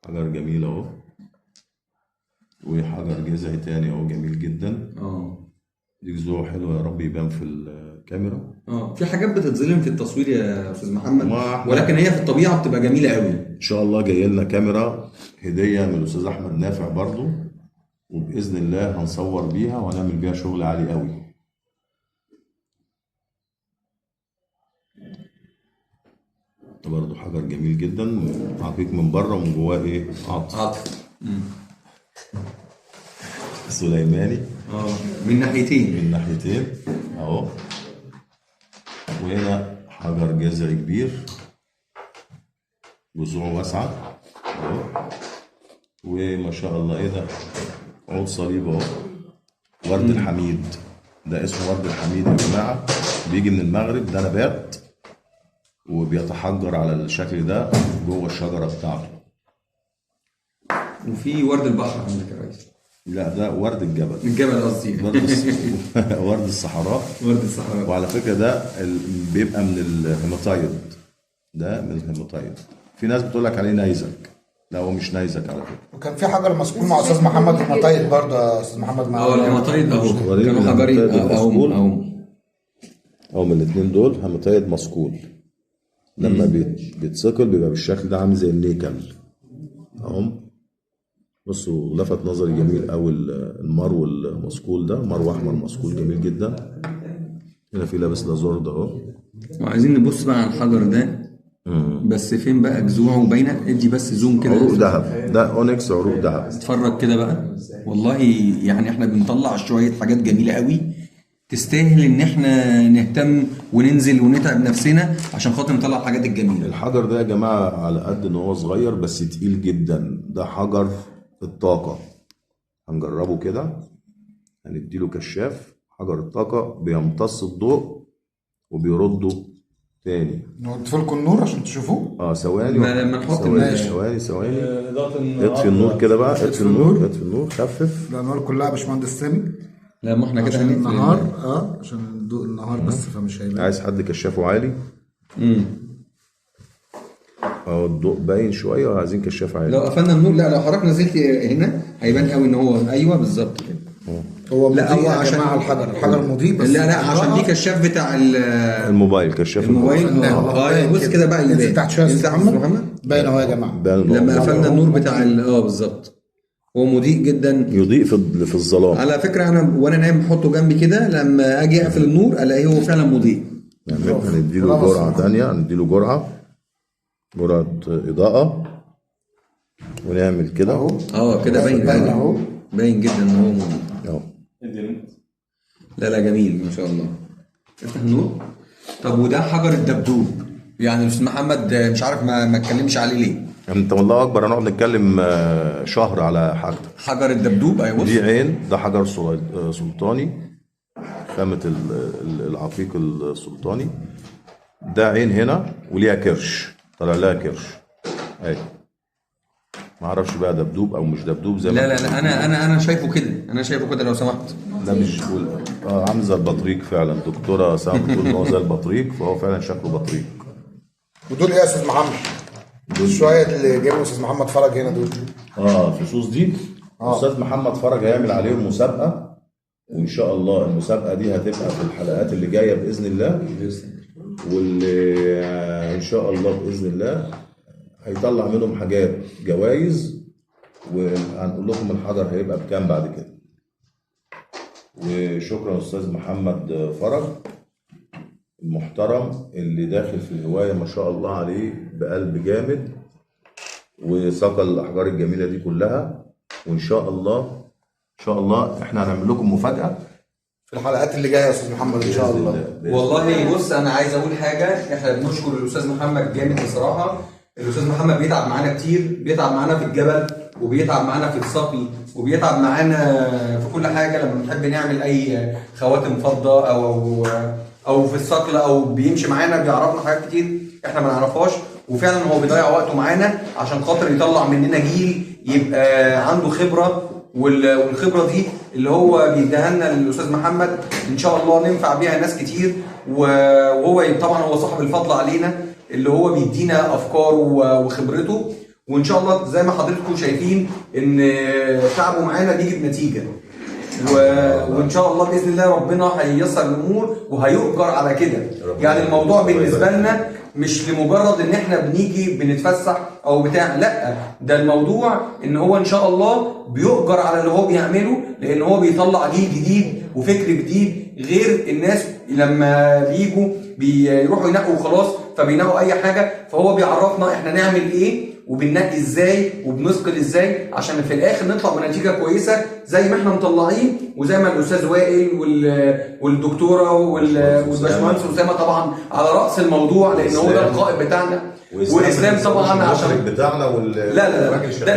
حجر جميل اهو. وحجر جذعي تاني اهو جميل جدا. دي جذوع حلوة، يا رب يبان في الكاميرا. في حاجات بتتظلم في التصوير يا استاذ محمد، ولكن هي في الطبيعة بتبقى جميلة قوي. ان شاء الله جاي لنا كاميرا هديه من الاستاذ احمد نافع برضو، وباذن الله هنصور بيها وهنعمل بيها شغل عالي قوي. ده برضو حجر جميل جدا، عقيق من بره ومن جواه ايه؟ عطف. عطف. سليماني من ناحيتين، من ناحيتين اهو. وهنا حجر جذعي كبير، جذوعه واسعة اهو. وما شاء الله ايه ده؟ عود صليب اهو، ورد الحميد. ده اسمه ورد الحميد يا جماعة، بيجي من المغرب. ده نبات وبيتحجر على الشكل ده جوه الشجرة بتاعته. وفي ورد البحر عندك يا ريس؟ لا، ده ورد الجبل. الجبل قصدي. ورد الصحراء. ورد الصحراء. وعلى فكرة ده بيبقى من الهيماتايد، ده من الهيماتايد. في ناس بتقول لك عليه نيزك، لا هو مش نيزك على فكرة. وكان في حجر مسكول مع استاذ محمد هيماتايد برضه يا استاذ محمد. مع الهيماتايد اهو، كانوا حجرين اهو من الاثنين دول هيماتايد مسكول. لما بيتثقل بيبقى بالشكل ده، عامل زي النيكل اهو. بصوا، لفت نظري جميل قوي المرو المصقول ده، مرو احمر مصقول جميل جدا. هنا في لابس لازورد اهو. وعايزين نبص بقى على الحجر ده، بس فين بقى جذوعه باينة؟ ادي بس zoom كده. عروق ذهب، ده onyx عروق ذهب. اتفرج كده بقى، والله يعني احنا بنطلع شوية حاجات جميلة قوي تستاهل ان احنا نهتم وننزل ونتعب نفسنا عشان خاطر نطلع الحاجات الجميلة. الحجر ده يا جماعة على قد ان هو صغير بس تقيل جدا. ده حجر الطاقة، هنجربه كده، هنديله كشاف. حجر الطاقة بيمتص الضوء وبيرده تاني. نطفي لكم النور عشان تشوفوه. ثواني، لما نحط ثواني ثواني، اطفي النور كده بقى، اطفي النور، اطفي النور، خفف الانوار كلها يا باشمهندس سامي. لا ما احنا كده عشان النهار، عشان ضوء النهار بس، فمش هيبان. عايز حد كشافه عالي. اهو الضوء باين شوية، وعايزين كشاف عالي. لو قفلنا النور، لا لو حضرتك نزلت هنا هيبان قوي ان هو، ايوه بالظبط كده. هو لا هو عشان الحجر مضيء بس. لا عشان دي كشاف بتاع الموبايل، كشاف الموبايل. بص كده بقى يبان. انزل تحت شوية يا محمد، باين اهو يا جماعة. لما قفلنا النور بتاع بالظبط. هو مضيء جدا، يضيء في الظلام. على فكرة انا وانا نايم بحطه جنبي كده، لما اجي اقفل النور الاقيه هو فعلا مضيء. يعني هنديله جرعة ثانية، هنديله جرعة اضاءه ونعمل كده اهو. كده باين اهو، باين جدا ان هو مضيء اهو. لا لا جميل ما شاء الله. افتح النور. طب وده حجر الدبدوب، يعني الاستاذ محمد مش عارف ما اتكلمش عليه ليه. انت والله اكبر، هنقعد نتكلم شهر على حاجتك. حجر الدبدوب ايوه، دي عين، ده حجر سلطاني، خامة العقيق السلطاني. ده عين هنا وليها كرش، طلع لها كرش اهي. ما اعرفش بقى دبدوب او مش دبدوب زي ما لا لا لا، انا شايفه كده، انا شايفه كده لو سمحت. ده مش عامل زي البطريق فعلا. دكتورة سام بتقول ان هو زي البطريق، فهو فعلا شكله بطريق. ودول ايه يا استاذ محمد؟ شوية اللي جايبهم استاذ محمد فرج هنا دول. الفصوص دي استاذ محمد فرج هيعمل عليهم مسابقة، وان شاء الله المسابقة دي هتبقى في الحلقات اللي جاية باذن الله، واللي ان شاء الله باذن الله هيطلع منهم حاجات جوائز، وهنقول لكم الحجر هيبقى بكام بعد كده. وشكرا استاذ محمد فرج المحترم اللي داخل في الهواية ما شاء الله عليه بقلب جامد، وصقل الاحجار الجميلة دي كلها. وان شاء الله ان شاء الله احنا هنعمل لكم مفاجاة في الحلقات اللي جاية يا استاذ محمد ان شاء الله. والله بص، انا عايز اقول حاجة، احنا بنشكر الاستاذ محمد جامد بصراحة. الاستاذ محمد بيتعب معانا كتير، بيتعب معانا في الجبل، وبيتعب معانا في السقي، وبيتعب معانا في كل حاجة. لما بنحب نعمل اي خواتم فضة او في الصقل، او بيمشي معانا بيعرفنا حاجات كتير احنا ما نعرفهاش. وفعلا هو بيضيع وقته معانا عشان خاطر يطلع مننا جيل يبقى عنده خبره، والخبرة دي اللي هو بيديها لنا الاستاذ محمد ان شاء الله ننفع بيها ناس كتير. وهو طبعا هو صاحب الفضل علينا، اللي هو بيدينا افكاره وخبرته. وان شاء الله زي ما حضراتكم شايفين ان تعبه معانا بيجي بنتيجة، وان شاء الله باذن الله ربنا هييسر الامور وهيؤجر على كده. يعني الموضوع بالنسبة لنا مش لمجرد ان احنا بنيجي بنتفسح او بتاع، لا، ده الموضوع ان هو ان شاء الله بيؤجر على اللي هو بيعمله، لان هو بيطلع جيل جديد وفكر جديد غير الناس لما بيجوا بيروحوا ينقوا وخلاص، فبينقوا اي حاجة. فهو بيعرفنا احنا نعمل ايه وبننقي ازاي وبنثقل ازاي عشان في الاخر نطلع بنتيجة كويسة زي ما احنا مطلعين، وزي ما الاستاذ وائل والدكتورة والباشمهندس اسامة طبعا على راس الموضوع، لان هو ده القائد بتاعنا، واسلام طبعا عشان بتاعنا لا لا لا، ده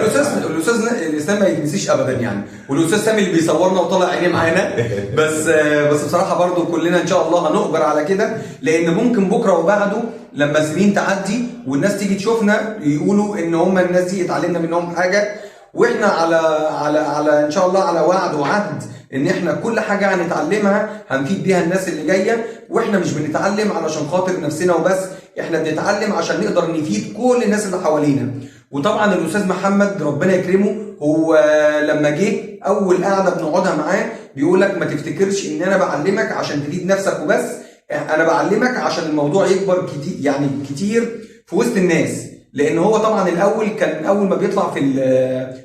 الاستاذ الاسلام ما يتنسيش ابدا يعني، والاستاذ سامي اللي بيصورنا وطالع عينيه معانا. بس بصراحة برضو كلنا ان شاء الله هنؤجر على كده، لان ممكن بكره وبعده لما سنين تعدي والناس تيجي تشوفنا يقولوا ان هم الناس دي اتعلمنا منهم حاجة، واحنا على على على ان شاء الله على وعد وعهد ان احنا كل حاجة هنتعلمها هنفيد بيها الناس اللي جاية. واحنا مش بنتعلم علشان خاطر نفسنا وبس، احنا بنتعلم عشان نقدر نفيد كل الناس اللي حوالينا. وطبعا الاستاذ محمد ربنا يكرمه، هو لما جه اول قعدة بنقعدها معاه بيقول لك ما تفتكرش ان انا بعلمك عشان تفيد نفسك وبس، انا بعلمك عشان الموضوع يكبر كتير، يعني كتير في وسط الناس. لان هو طبعا الاول كان اول ما بيطلع في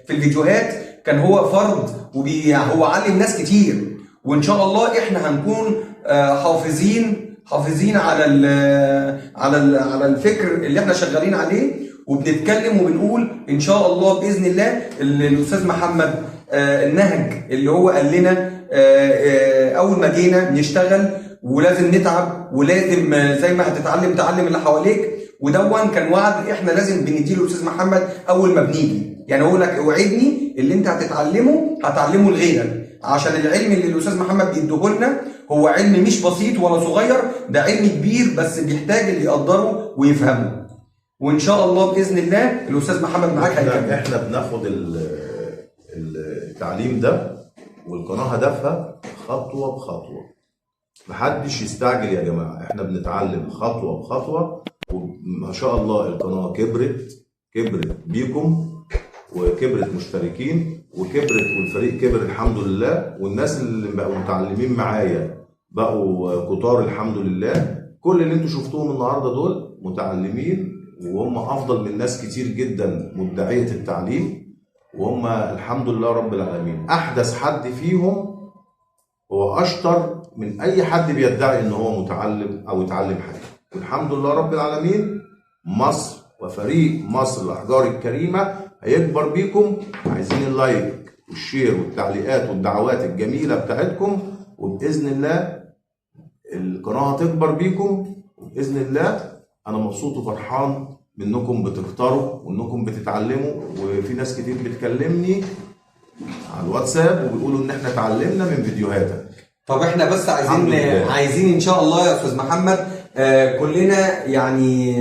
الفيديوهات كان هو فرد وهو علم ناس كتير، وان شاء الله احنا هنكون حافظين على ال على ال على الفكر اللي احنا شغالين عليه، وبنتكلم وبنقول ان شاء الله باذن الله الاستاذ محمد النهج اللي هو قال لنا اول ما جينا نشتغل ولازم نتعب ولازم زي ما هتتعلم تعلم اللي حواليك، ودون كان وعد احنا لازم بنديله الاستاذ محمد اول ما بنيجي. يعني هو لك اوعدني اللي انت هتتعلمه هتعلمه لغيرك، عشان العلم اللي الاستاذ محمد بيديه لنا هو علم مش بسيط ولا صغير، ده علم كبير بس بيحتاج اللي يقدره ويفهمه. وان شاء الله باذن الله الاستاذ محمد معاك هيكمل. احنا بناخد التعليم ده والقناة هدفها خطوة بخطوة، محدش يستعجل يا جماعة، احنا بنتعلم خطوة بخطوة، وما شاء الله القناة كبرت بيكم، وكبرت مشتركين، وكبرت والفريق كبر الحمد لله، والناس اللي بقوا متعلمين معايا بقوا كتار الحمد لله. كل اللي انتوا شفتوهم النهارده دول متعلمين، وهم افضل من ناس كتير جدا مدعيه التعليم. وهم الحمد لله رب العالمين احدث حد فيهم هو اشطر من اي حد بيدعي ان هو متعلم او يتعلم حاجة. والحمد لله رب العالمين مصر وفريق مصر الاحجار الكريمة هيكبر بيكم. عايزين ال like وال share والتعليقات والدعوات الجميلة بتاعتكم، وباذن الله القناة هتكبر بيكم، وباذن الله انا مبسوط وفرحان منكم بتكتروا وانكم بتتعلموا. وفي ناس كتير بتكلمني على الواتساب وبيقولوا ان احنا اتعلمنا من فيديوهاتك. طب احنا بس عايزين ان شاء الله يا استاذ محمد كلنا يعني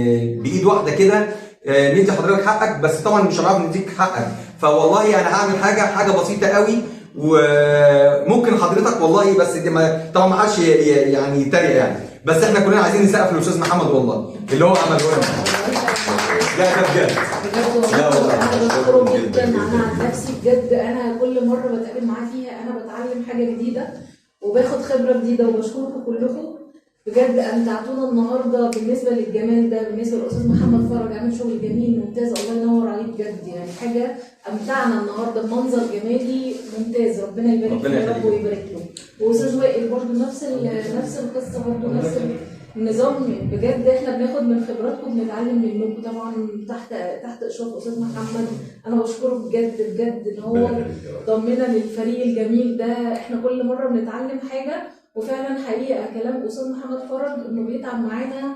بايد واحدة كده ندي حضرتك حقك، بس طبعا مش هنعرف نديك حقك، فوالله انا هعمل حاجة بسيطة قوي، وممكن حضرتك والله بس دي ما طبعا ما حدش يعني يتريق يعني، بس احنا كلنا عايزين نسقف للاستاذ محمد والله اللي هو عمله لنا. لا ده بجد لا والله انا بشكره جدا. انا عن نفسي بجد انا كل مرة بتقابل معاه فيها انا بتعلم حاجة جديدة وباخد خبره جديدة، وبشكركم كلكم بجد امتعتونا النهارده. بالنسبة للجمال ده، بالنسبة للاستاذ محمد فرج عامل شغل جميل ممتاز، الله ينور عليه بجد، يعني حاجة امتعنا النهارده بمنظر جمالي ممتاز، ربنا يبارك له يا رب ويبارك له. واستاذ وائل برده نفس القصة، برده نفس النظام بجد، احنا بناخد من خبراتكم بنتعلم منكم طبعا تحت اشراف استاذ محمد. انا بشكره بجد بجد ان هو ضمنا للفريق الجميل ده، احنا كل مرة بنتعلم حاجة، وفعلا حقيقة كلام استاذ محمد فرج انه بيتعب معانا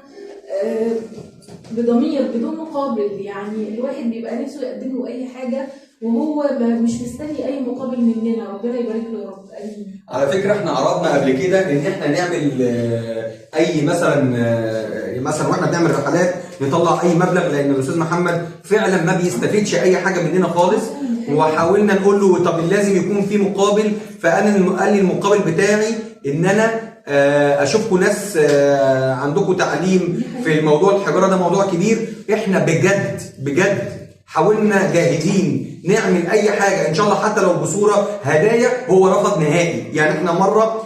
بضمير بدون مقابل، يعني الواحد بيبقى نفسه يقدم له اي حاجة وهو مش مستني اي مقابل مننا، ربنا يبارك له يا رب. امين. على فكرة احنا عرضنا قبل كده ان احنا نعمل اي مثلا واحنا بنعمل رحلات نطلع اي مبلغ، لان الاستاذ محمد فعلا ما بيستفيدش اي حاجة مننا خالص، وحاولنا نقول له طب لازم يكون في مقابل، فانا قال لي المقابل بتاعي ان انا اشوفكم ناس عندكم تعليم في الموضوع الحجارة ده موضوع كبير. احنا بجد بجد حاولنا جاهدين نعمل اي حاجة ان شاء الله حتى لو بصورة هدايا، هو رفض نهائي. يعني احنا مرة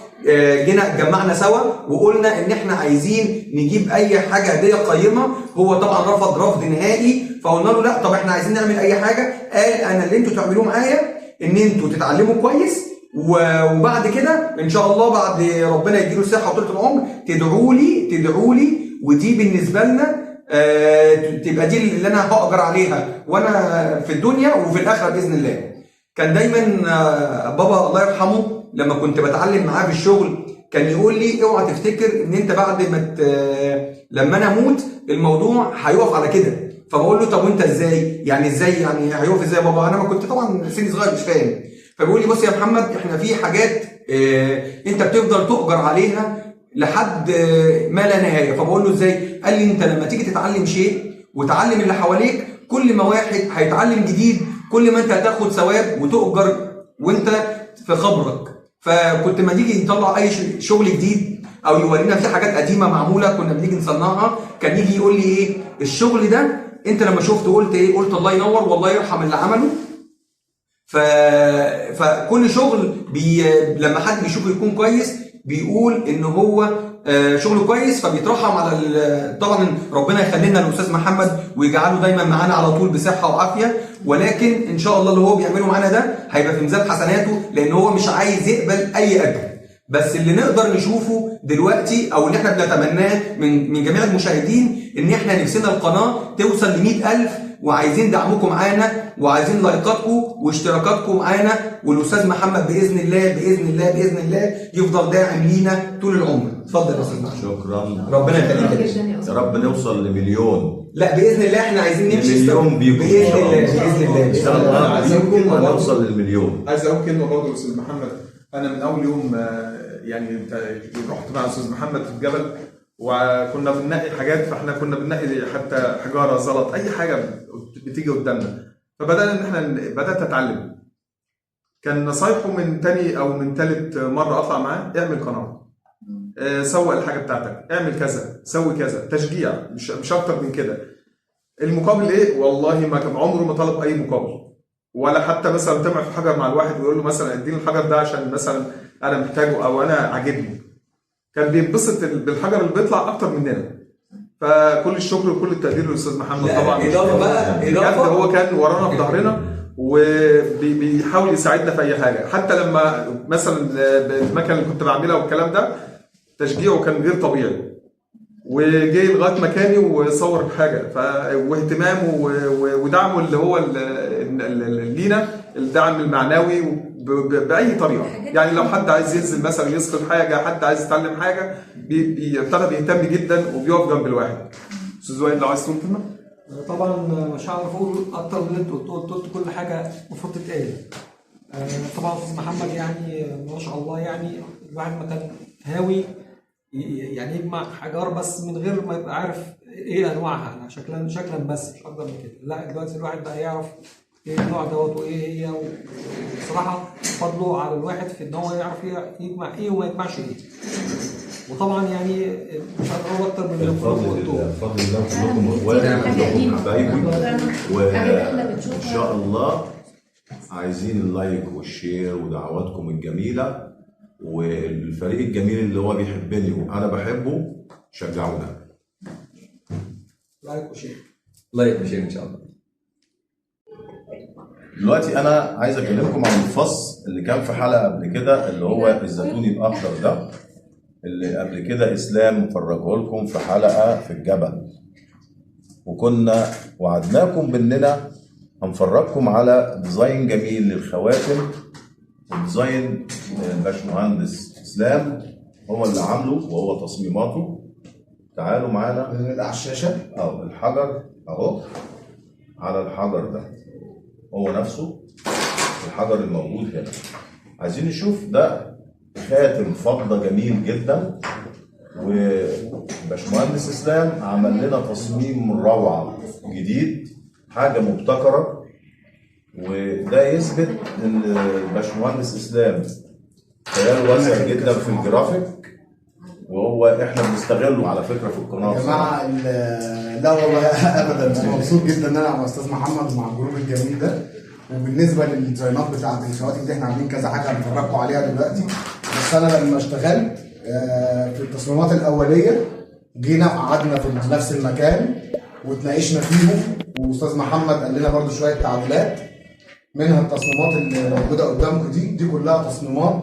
جينا اتجمعنا سوا وقلنا ان احنا عايزين نجيب اي حاجة هديه قيمة، هو طبعا رفض رفض نهائي، فقلنا له لا طب احنا عايزين نعمل اي حاجة، قال انا اللي انتوا تعملوه معايا ان انتوا تتعلموا كويس، وبعد كده ان شاء الله بعد ربنا يديله الصحة وطولة العمر تدعوا لي، ودي بالنسبة لنا تبقى دي اللي انا هاجر عليها وانا في الدنيا وفي الاخرة باذن الله. كان دايما بابا الله يرحمه لما كنت بتعلم معاه في الشغل كان يقول لي اوعى تفتكر ان انت بعد ما لما انا اموت الموضوع هيقف على كده. فبقول له طب وانت ازاي؟ يعني ازاي يعني هيقف ازاي يا بابا؟ انا ما كنت طبعا سني صغير مش فاهم. فبيقول لي بص يا محمد احنا في حاجات انت بتفضل تؤجر عليها لحد ما لا نهاية. فبقول له ازاي؟ قال لي انت لما تيجي تتعلم شيء وتعلم اللي حواليك، كل ما واحد هيتعلم جديد كل ما انت هتاخد ثواب وتؤجر وانت في خبرك. فكنت ما نيجي نطلع اي شغل جديد او يورينا في حاجات قديمة معمولة كنا بنيجي نصنعها، كان يجي يقول لي ايه الشغل ده انت لما شفته قلت ايه؟ قلت الله ينور والله يرحم اللي عمله. فكل شغل لما حد بيشوفه يكون كويس بيقول ان هو شغله كويس، فبيترحم على طبعا ربنا يخلينا الاستاذ محمد ويجعله دايما معانا على طول بصحة وعافيه، ولكن ان شاء الله اللي هو بيعمله معانا ده هيبقى في ميزان حسناته، لان هو مش عايز يقبل اي اجر. بس اللي نقدر نشوفه دلوقتي او اللي احنا بنتمناه من جميع المشاهدين ان احنا نفسنا القناة توصل ل 100,000، وعايزين دعمكم معانا وعايزين لايكاتكم واشتراكاتكم معانا، والاستاذ محمد باذن الله باذن الله باذن الله يفضل داعم لينا طول العمر. اتفضل يا استاذ محمد. شكرا، ربنا يخليك يا رب نوصل لمليون. لا باذن الله احنا عايزين نمشي مليون بيكم باذن الله باذن الله ان شاء الله بيكم هنوصل للمليون. عايز اقول كلمة برضه للاستاذ محمد. انا من اول يوم يعني رحت مع الاستاذ محمد في الجبل وكنا بننقي حاجات، فاحنا كنا بننقي حتى حجارة زلط اي حاجة بتيجي قدامنا، فبدانا ان احنا بدات اتعلم. كان نصايحه من تاني او من تالت مرة اطلع معاه، اعمل قناة، سوق الحاجة بتاعتك، اعمل كذا، سوي كذا، تشجيع مش اكتر من كده. المقابل ايه؟ والله ما كان عمره ما طلب اي مقابل، ولا حتى مثلا طمع في حجر مع الواحد ويقول له مثلا اديني الحجر ده عشان مثلا انا محتاجه او انا عاجبني. كان بينبسط بالحجر اللي بيطلع اكتر مننا. فكل الشكر وكل التقدير للاستاذ محمد طبعا. اضافه بقى، اضافه هو كان ورانا في ظهرنا وبيحاول يساعدنا في اي حاجة. حتى لما مثلا المكنه اللي كنت بعملها والكلام ده، تشجيعه كان غير طبيعي، وجاي لغاية مكاني وصور الحاجة. واهتمامه ودعمه اللي هو لينا، الدعم المعنوي باي طريقه. يعني لو حد عايز ينزل مثلا يسقط حاجة، حد عايز يتعلم حاجة، بيبتدى بيهتم جدا وبيقف جنب الواحد. استاذ وائل لو عايز تقول كلمة. طبعا مش هعرف اقول اكتر من اللي انت قلته، قلت كل حاجة المفروض تتقال. طبعا استاذ محمد يعني ما شاء الله، يعني الواحد ما كان هاوي يعني يجمع حجار بس من غير ما يبقى عارف ايه انواعها، يعني شكلا بس مش اكتر من كده. لا دلوقتي الواحد بقى يعرف ايه النوع دوت وايه هي، وبصراحة فضله على الواحد في ان هو يعرف يجمع ايه وما يجمعش ايه. وطبعا يعني مش هقدر اقول اكتر من اللي قلته. بفضل الله كلكم اخواتي وكلكم حبايبي، وان شاء الله عايزين ال like وال share ودعواتكم الجميلة، والفريق الجميل اللي هو بيحبني وانا بحبه شجعونا. like و share، like و share ان شاء الله. دلوقتي انا عايز اكلمكم عن الفص اللي كان في حلقة قبل كده، اللي هو الزيتوني الاخضر ده، اللي قبل كده اسلام فرجه لكم في حلقة في الجبل، وكنا وعدناكم باننا هنفرجكم على design جميل للخواتم. ال design الباشمهندس اسلام هو اللي عامله وهو تصميماته. تعالوا معانا على الشاشة. الحجر اهو، على الحجر ده هو نفسه الحجر الموجود هنا. عايزين نشوف ده خاتم فضة جميل جدا، وباشمهندس اسلام عمل لنا تصميم روعه جديد، حاجة مبتكره، وده يثبت ان باشمهندس اسلام خياله واسع جدا في الجرافيك، وهو احنا بنستغله على فكرة في القناة. يا جماعة لا والله ابدا، انا مبسوط جدا ان انا مع استاذ محمد ومع ال group الجميل ده. وبالنسبة لل design ات بتاعت الخواتم دي، احنا عاملين كذا حاجة هنفرجكم عليها دلوقتي. بس انا لما اشتغلت في التصميمات الاولية، جينا قعدنا في نفس المكان واتناقشنا فيهم، واستاذ محمد قال لنا برده شوية تعديلات، منها التصميمات اللي موجودة قدامكم دي كلها تصميمات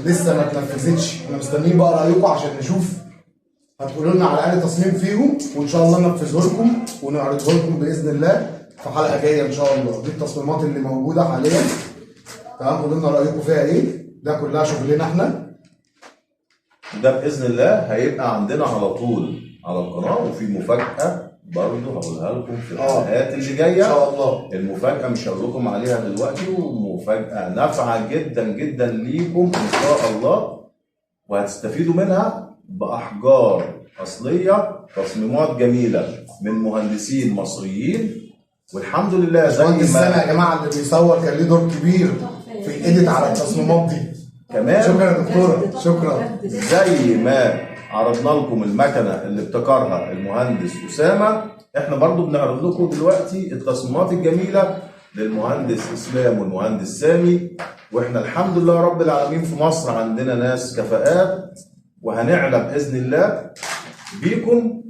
لسه ما اتنفذتش. احنا مستنيين بقى رايكم عشان نشوف هتقولوا لنا على الاقل تصميم فيهم، وان شاء الله ننفذه لكم ونعرضه لكم باذن الله في حلقة جاية ان شاء الله. دي التصميمات اللي موجودة حاليا، تمام؟ قولوا لنا رايكم فيها ايه. ده كلها شغلنا احنا، ده باذن الله هيبقى عندنا على طول على القناة. وفي مفاجاة برضه هقولها لكم في الحلقات اللي جاية ان شاء الله. المفاجاة مش هقول لكم عليها دلوقتي، ومفاجاه نافعة جدا جدا ليكم ان شاء الله، وهتستفيدوا منها باحجار اصلية، تصميمات جميلة من مهندسين مصريين، والحمد لله. زي ما السنة يا جماعة اللي بيصور كان ليه دور كبير في ال edit على التصميمات دي كمان. شكرا يا دكتورة، شكرا. زي ما عرضنا لكم المكنه اللي ابتكرها المهندس اسامة، احنا برضو بنعرض لكم دلوقتي التصميمات الجميلة للمهندس اسلام والمهندس سامي. واحنا الحمد لله رب العالمين في مصر عندنا ناس كفاءات، وهنعلى باذن الله بيكم،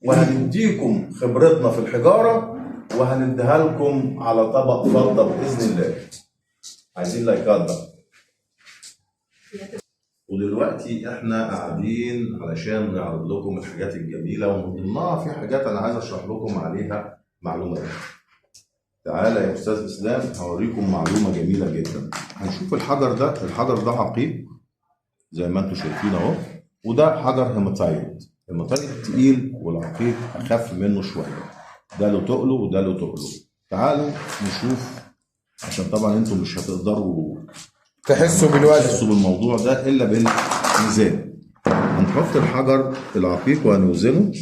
وهنديكم خبرتنا في الحجارة، وهنديها لكم على طبق فضة باذن الله. عايزين لايكات بقى. ودلوقتي احنا قاعدين علشان نعرض لكم الحاجات الجميلة، ومن ضمنها في حاجات انا عايز اشرح لكم عليها معلومة. تعالى يا استاذ اسلام هوريكم معلومة جميلة جدا. هنشوف الحجر ده، الحجر ده عقيق زي ما انتم شايفين اهو، وده حجر hematite. hematite تقيل والعقيق اخف منه شوية، ده له تقله وده له تقله. تعالوا نشوف، عشان طبعا انتم مش هتقدروا تحسوا بالوزن، تحسوا بالموضوع ده الا بالميزان. هنحط الحجر العقيق وهنوزنه،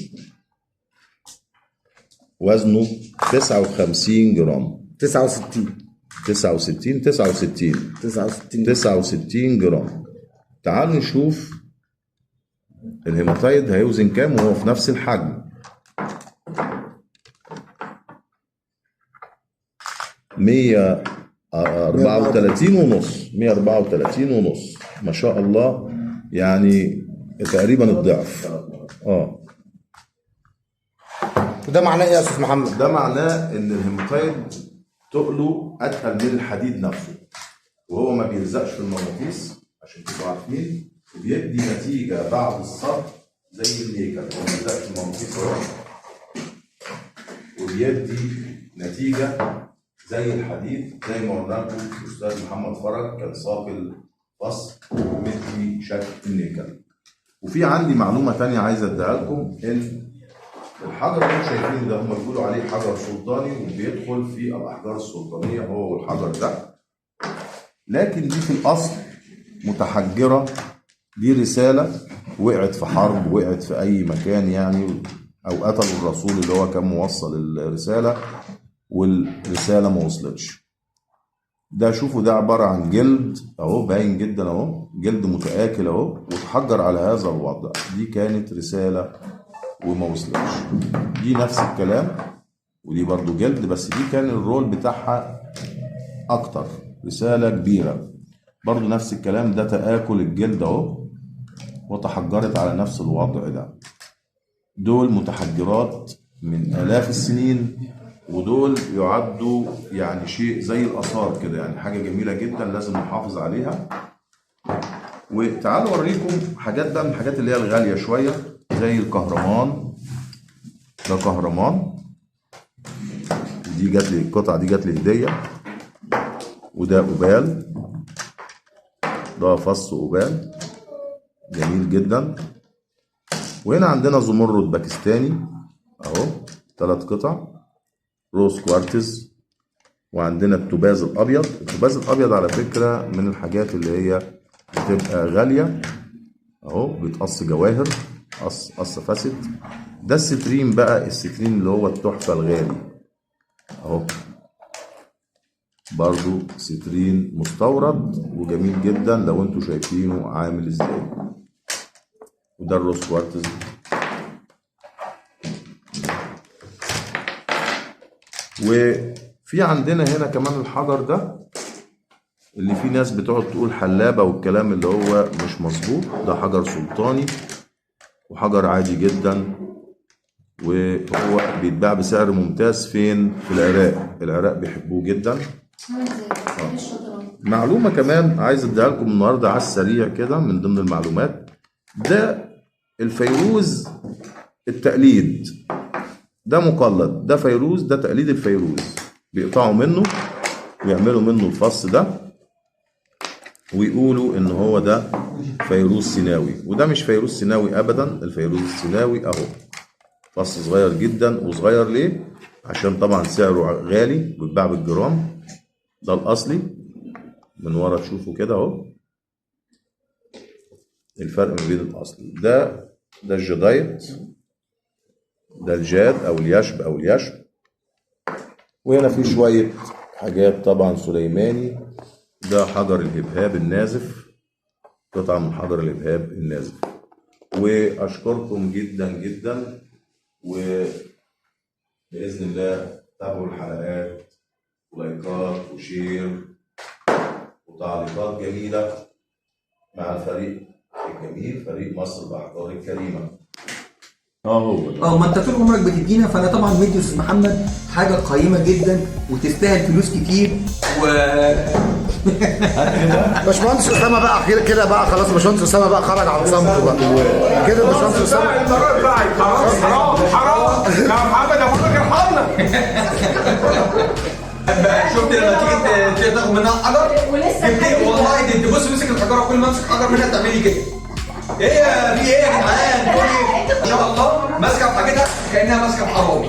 وزنه 59 جرام، 69 69 69 69 جرام. تعالوا نشوف الهيماتايد هيوزن كام وهو في نفس الحجم. 134 ونص، 134 ونص، ما شاء الله، يعني تقريبا الضعف. وده معناه ايه يا استاذ محمد؟ ده معناه ان الهيماتايد تقله اتقل من الحديد نفسه، وهو ما بيلزقش في المغناطيس عشان تبقوا عارفين، وبيدي نتيجة بعد الصب زي النيكل. هو ما بيلزقش في المغناطيس اهو، وبيدي نتيجة زي الحديد. زي ما قلنا لكم الاستاذ محمد فرج كان صاقل فص ومدي شكل النيكل. وفي عندي معلومة ثانية عايز اديها لكم، ان الحجر اللي انتم شايفينه ده هم بيقولوا عليه حجر سلطاني، وبيدخل في الاحجار السلطانيه هو والحجر ده، لكن دي في الاصل متحجره. دي رسالة وقعت في حرب، وقعت في اي مكان يعني، او قتلوا الرسول اللي هو كان موصل الرسالة، والرسالة ما وصلتش. ده شوفوا ده عبارة عن جلد اهو، باين جدا اهو، جلد متآكل اهو، وتحجر على هذا الوضع. دي كانت رسالة وما وصلتش. دي نفس الكلام، ودي برضو جلد، بس دي كان الرول بتاعها اكتر، رسالة كبيرة. برضو نفس الكلام، ده تآكل الجلد اهو، وتحجرت على نفس الوضع ده. دول متحجرات من آلاف السنين، ودول يعدوا يعني شيء زي الآثار كده، يعني حاجة جميلة جدا لازم نحافظ عليها. وتعالوا أوريكم حاجات بقى من الحاجات اللي هي الغالية شوية، زي الكهرمان. ده كهرمان، دي جات لي القطعة دي جات لي هدية. وده قبال، ده فص قبال جميل جدا. وهنا عندنا زمرد باكستاني اهو، 3 قطع rose quartz. وعندنا التوباز الابيض. التوباز الابيض على فكرة من الحاجات اللي هي بتبقى غالية اهو، بيتقص جواهر، قص فاسد. ده السترين بقى، السترين اللي هو التحفة الغالي اهو، برضو سترين مستورد وجميل جدا لو انتوا شايفينه عامل ازاي. وده ال rose quartz. وفي عندنا هنا كمان الحجر ده اللي فيه ناس بتقعد تقول حلابة والكلام اللي هو مش مظبوط. ده حجر سلطاني وحجر عادي جدا، وهو بيتباع بسعر ممتاز فين؟ في العراق. العراق بيحبوه جدا. معلومة كمان عايز اديها لكم النهارده على السريع كده من ضمن المعلومات، ده الفيروز التقليد، ده مقلد، ده فيروز، ده تقليد الفيروز، بيقطعوا منه ويعملوا منه الفص ده ويقولوا ان هو ده فيروز سيناوي، وده مش فيروز سيناوي ابدا. الفيروز السيناوي اهو فص صغير جدا. وصغير ليه؟ عشان طبعا سعره غالي، بيتباع بالجرام. ده الاصلي من ورا تشوفوا كده اهو الفرق ما بين الاصلي. ده الجدايت، ده الجاد او اليشب او اليشب. وهنا في شوية حاجات طبعا سليماني. ده حجر الهبهاب النازف، قطعه من حجر الهبهاب النازف. واشكركم جدا جدا، وباذن الله تابعوا الحلقات ولايكات و share وتعليقات جميلة مع الفريق الجميل، فريق مصر الاحجار الكريمة. هو ده. ما انت طول عمرك بتدينا، فانا طبعا مدي استاذ محمد حاجة قيمة جدا وتستاهل فلوس كتير. و باشمهندس اسامة بقى كده بقى خلاص، باشمهندس اسامة بقى خرج عن صمته بقى كده. باشمهندس اسامة حرام حرام حرام يا محمد، يا محمد ارحمنا. شفت لما تيجي تاخد منها حجر ولسه والله دي تبص مسك الحجارة، كل ما امسك حجر منها تعملي كده. ايه يا في ايه يا جدعان؟ ما شاء الله ماسكه في حاجتها كانها ماسكه في حرامي.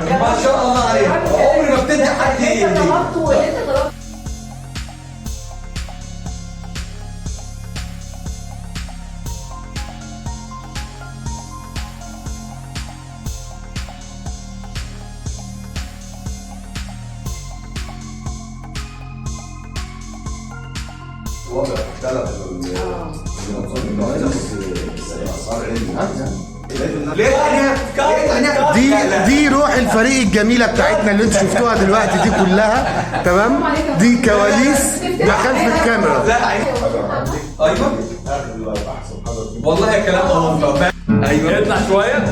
ما شاء الله عليها، عمري ما بتدي حد. انت طلبته واللي انت طلبته. الوضع اختلف. دي روح الفريق الجميلة بتاعتنا اللي انتوا شفتوها دلوقتي دي كلها تمام. دي كواليس ده خلف الكاميرا. ايوه والله كلام. ايوه اطلع شوية.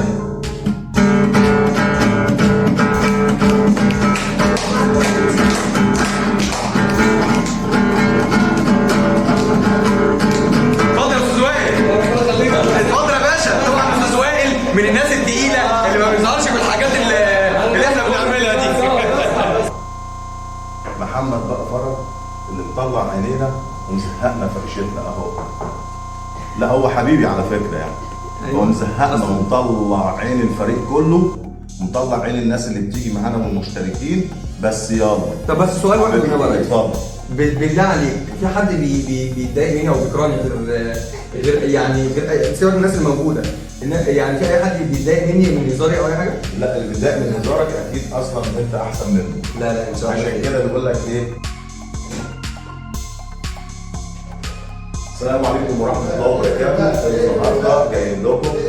مزهقنا في عيشتنا اهو. لا هو حبيبي على فكرة يعني. أيوة. هو مزهقنا ومطلع عين الفريق كله، ومطلع عين الناس اللي بتيجي معانا والمشتركين، بس يلا. طب بس سؤال واحد من يا ريس. اتفضل. بالله عليك، في حد بيتضايق مني او بيكرهني غير يعني غير سيبك من الناس الموجودة، يعني في اي حد بيتضايق مني من هزاري او اي حاجة؟ لا، اللي بيتضايق من هزارك اكيد اصلا انت احسن منه. لا لا ان شاء الله. عشان كده بيقول لك ايه؟ السلام عليكم ورحمة الله وبركاته. النهارده جايين لكم بوظ.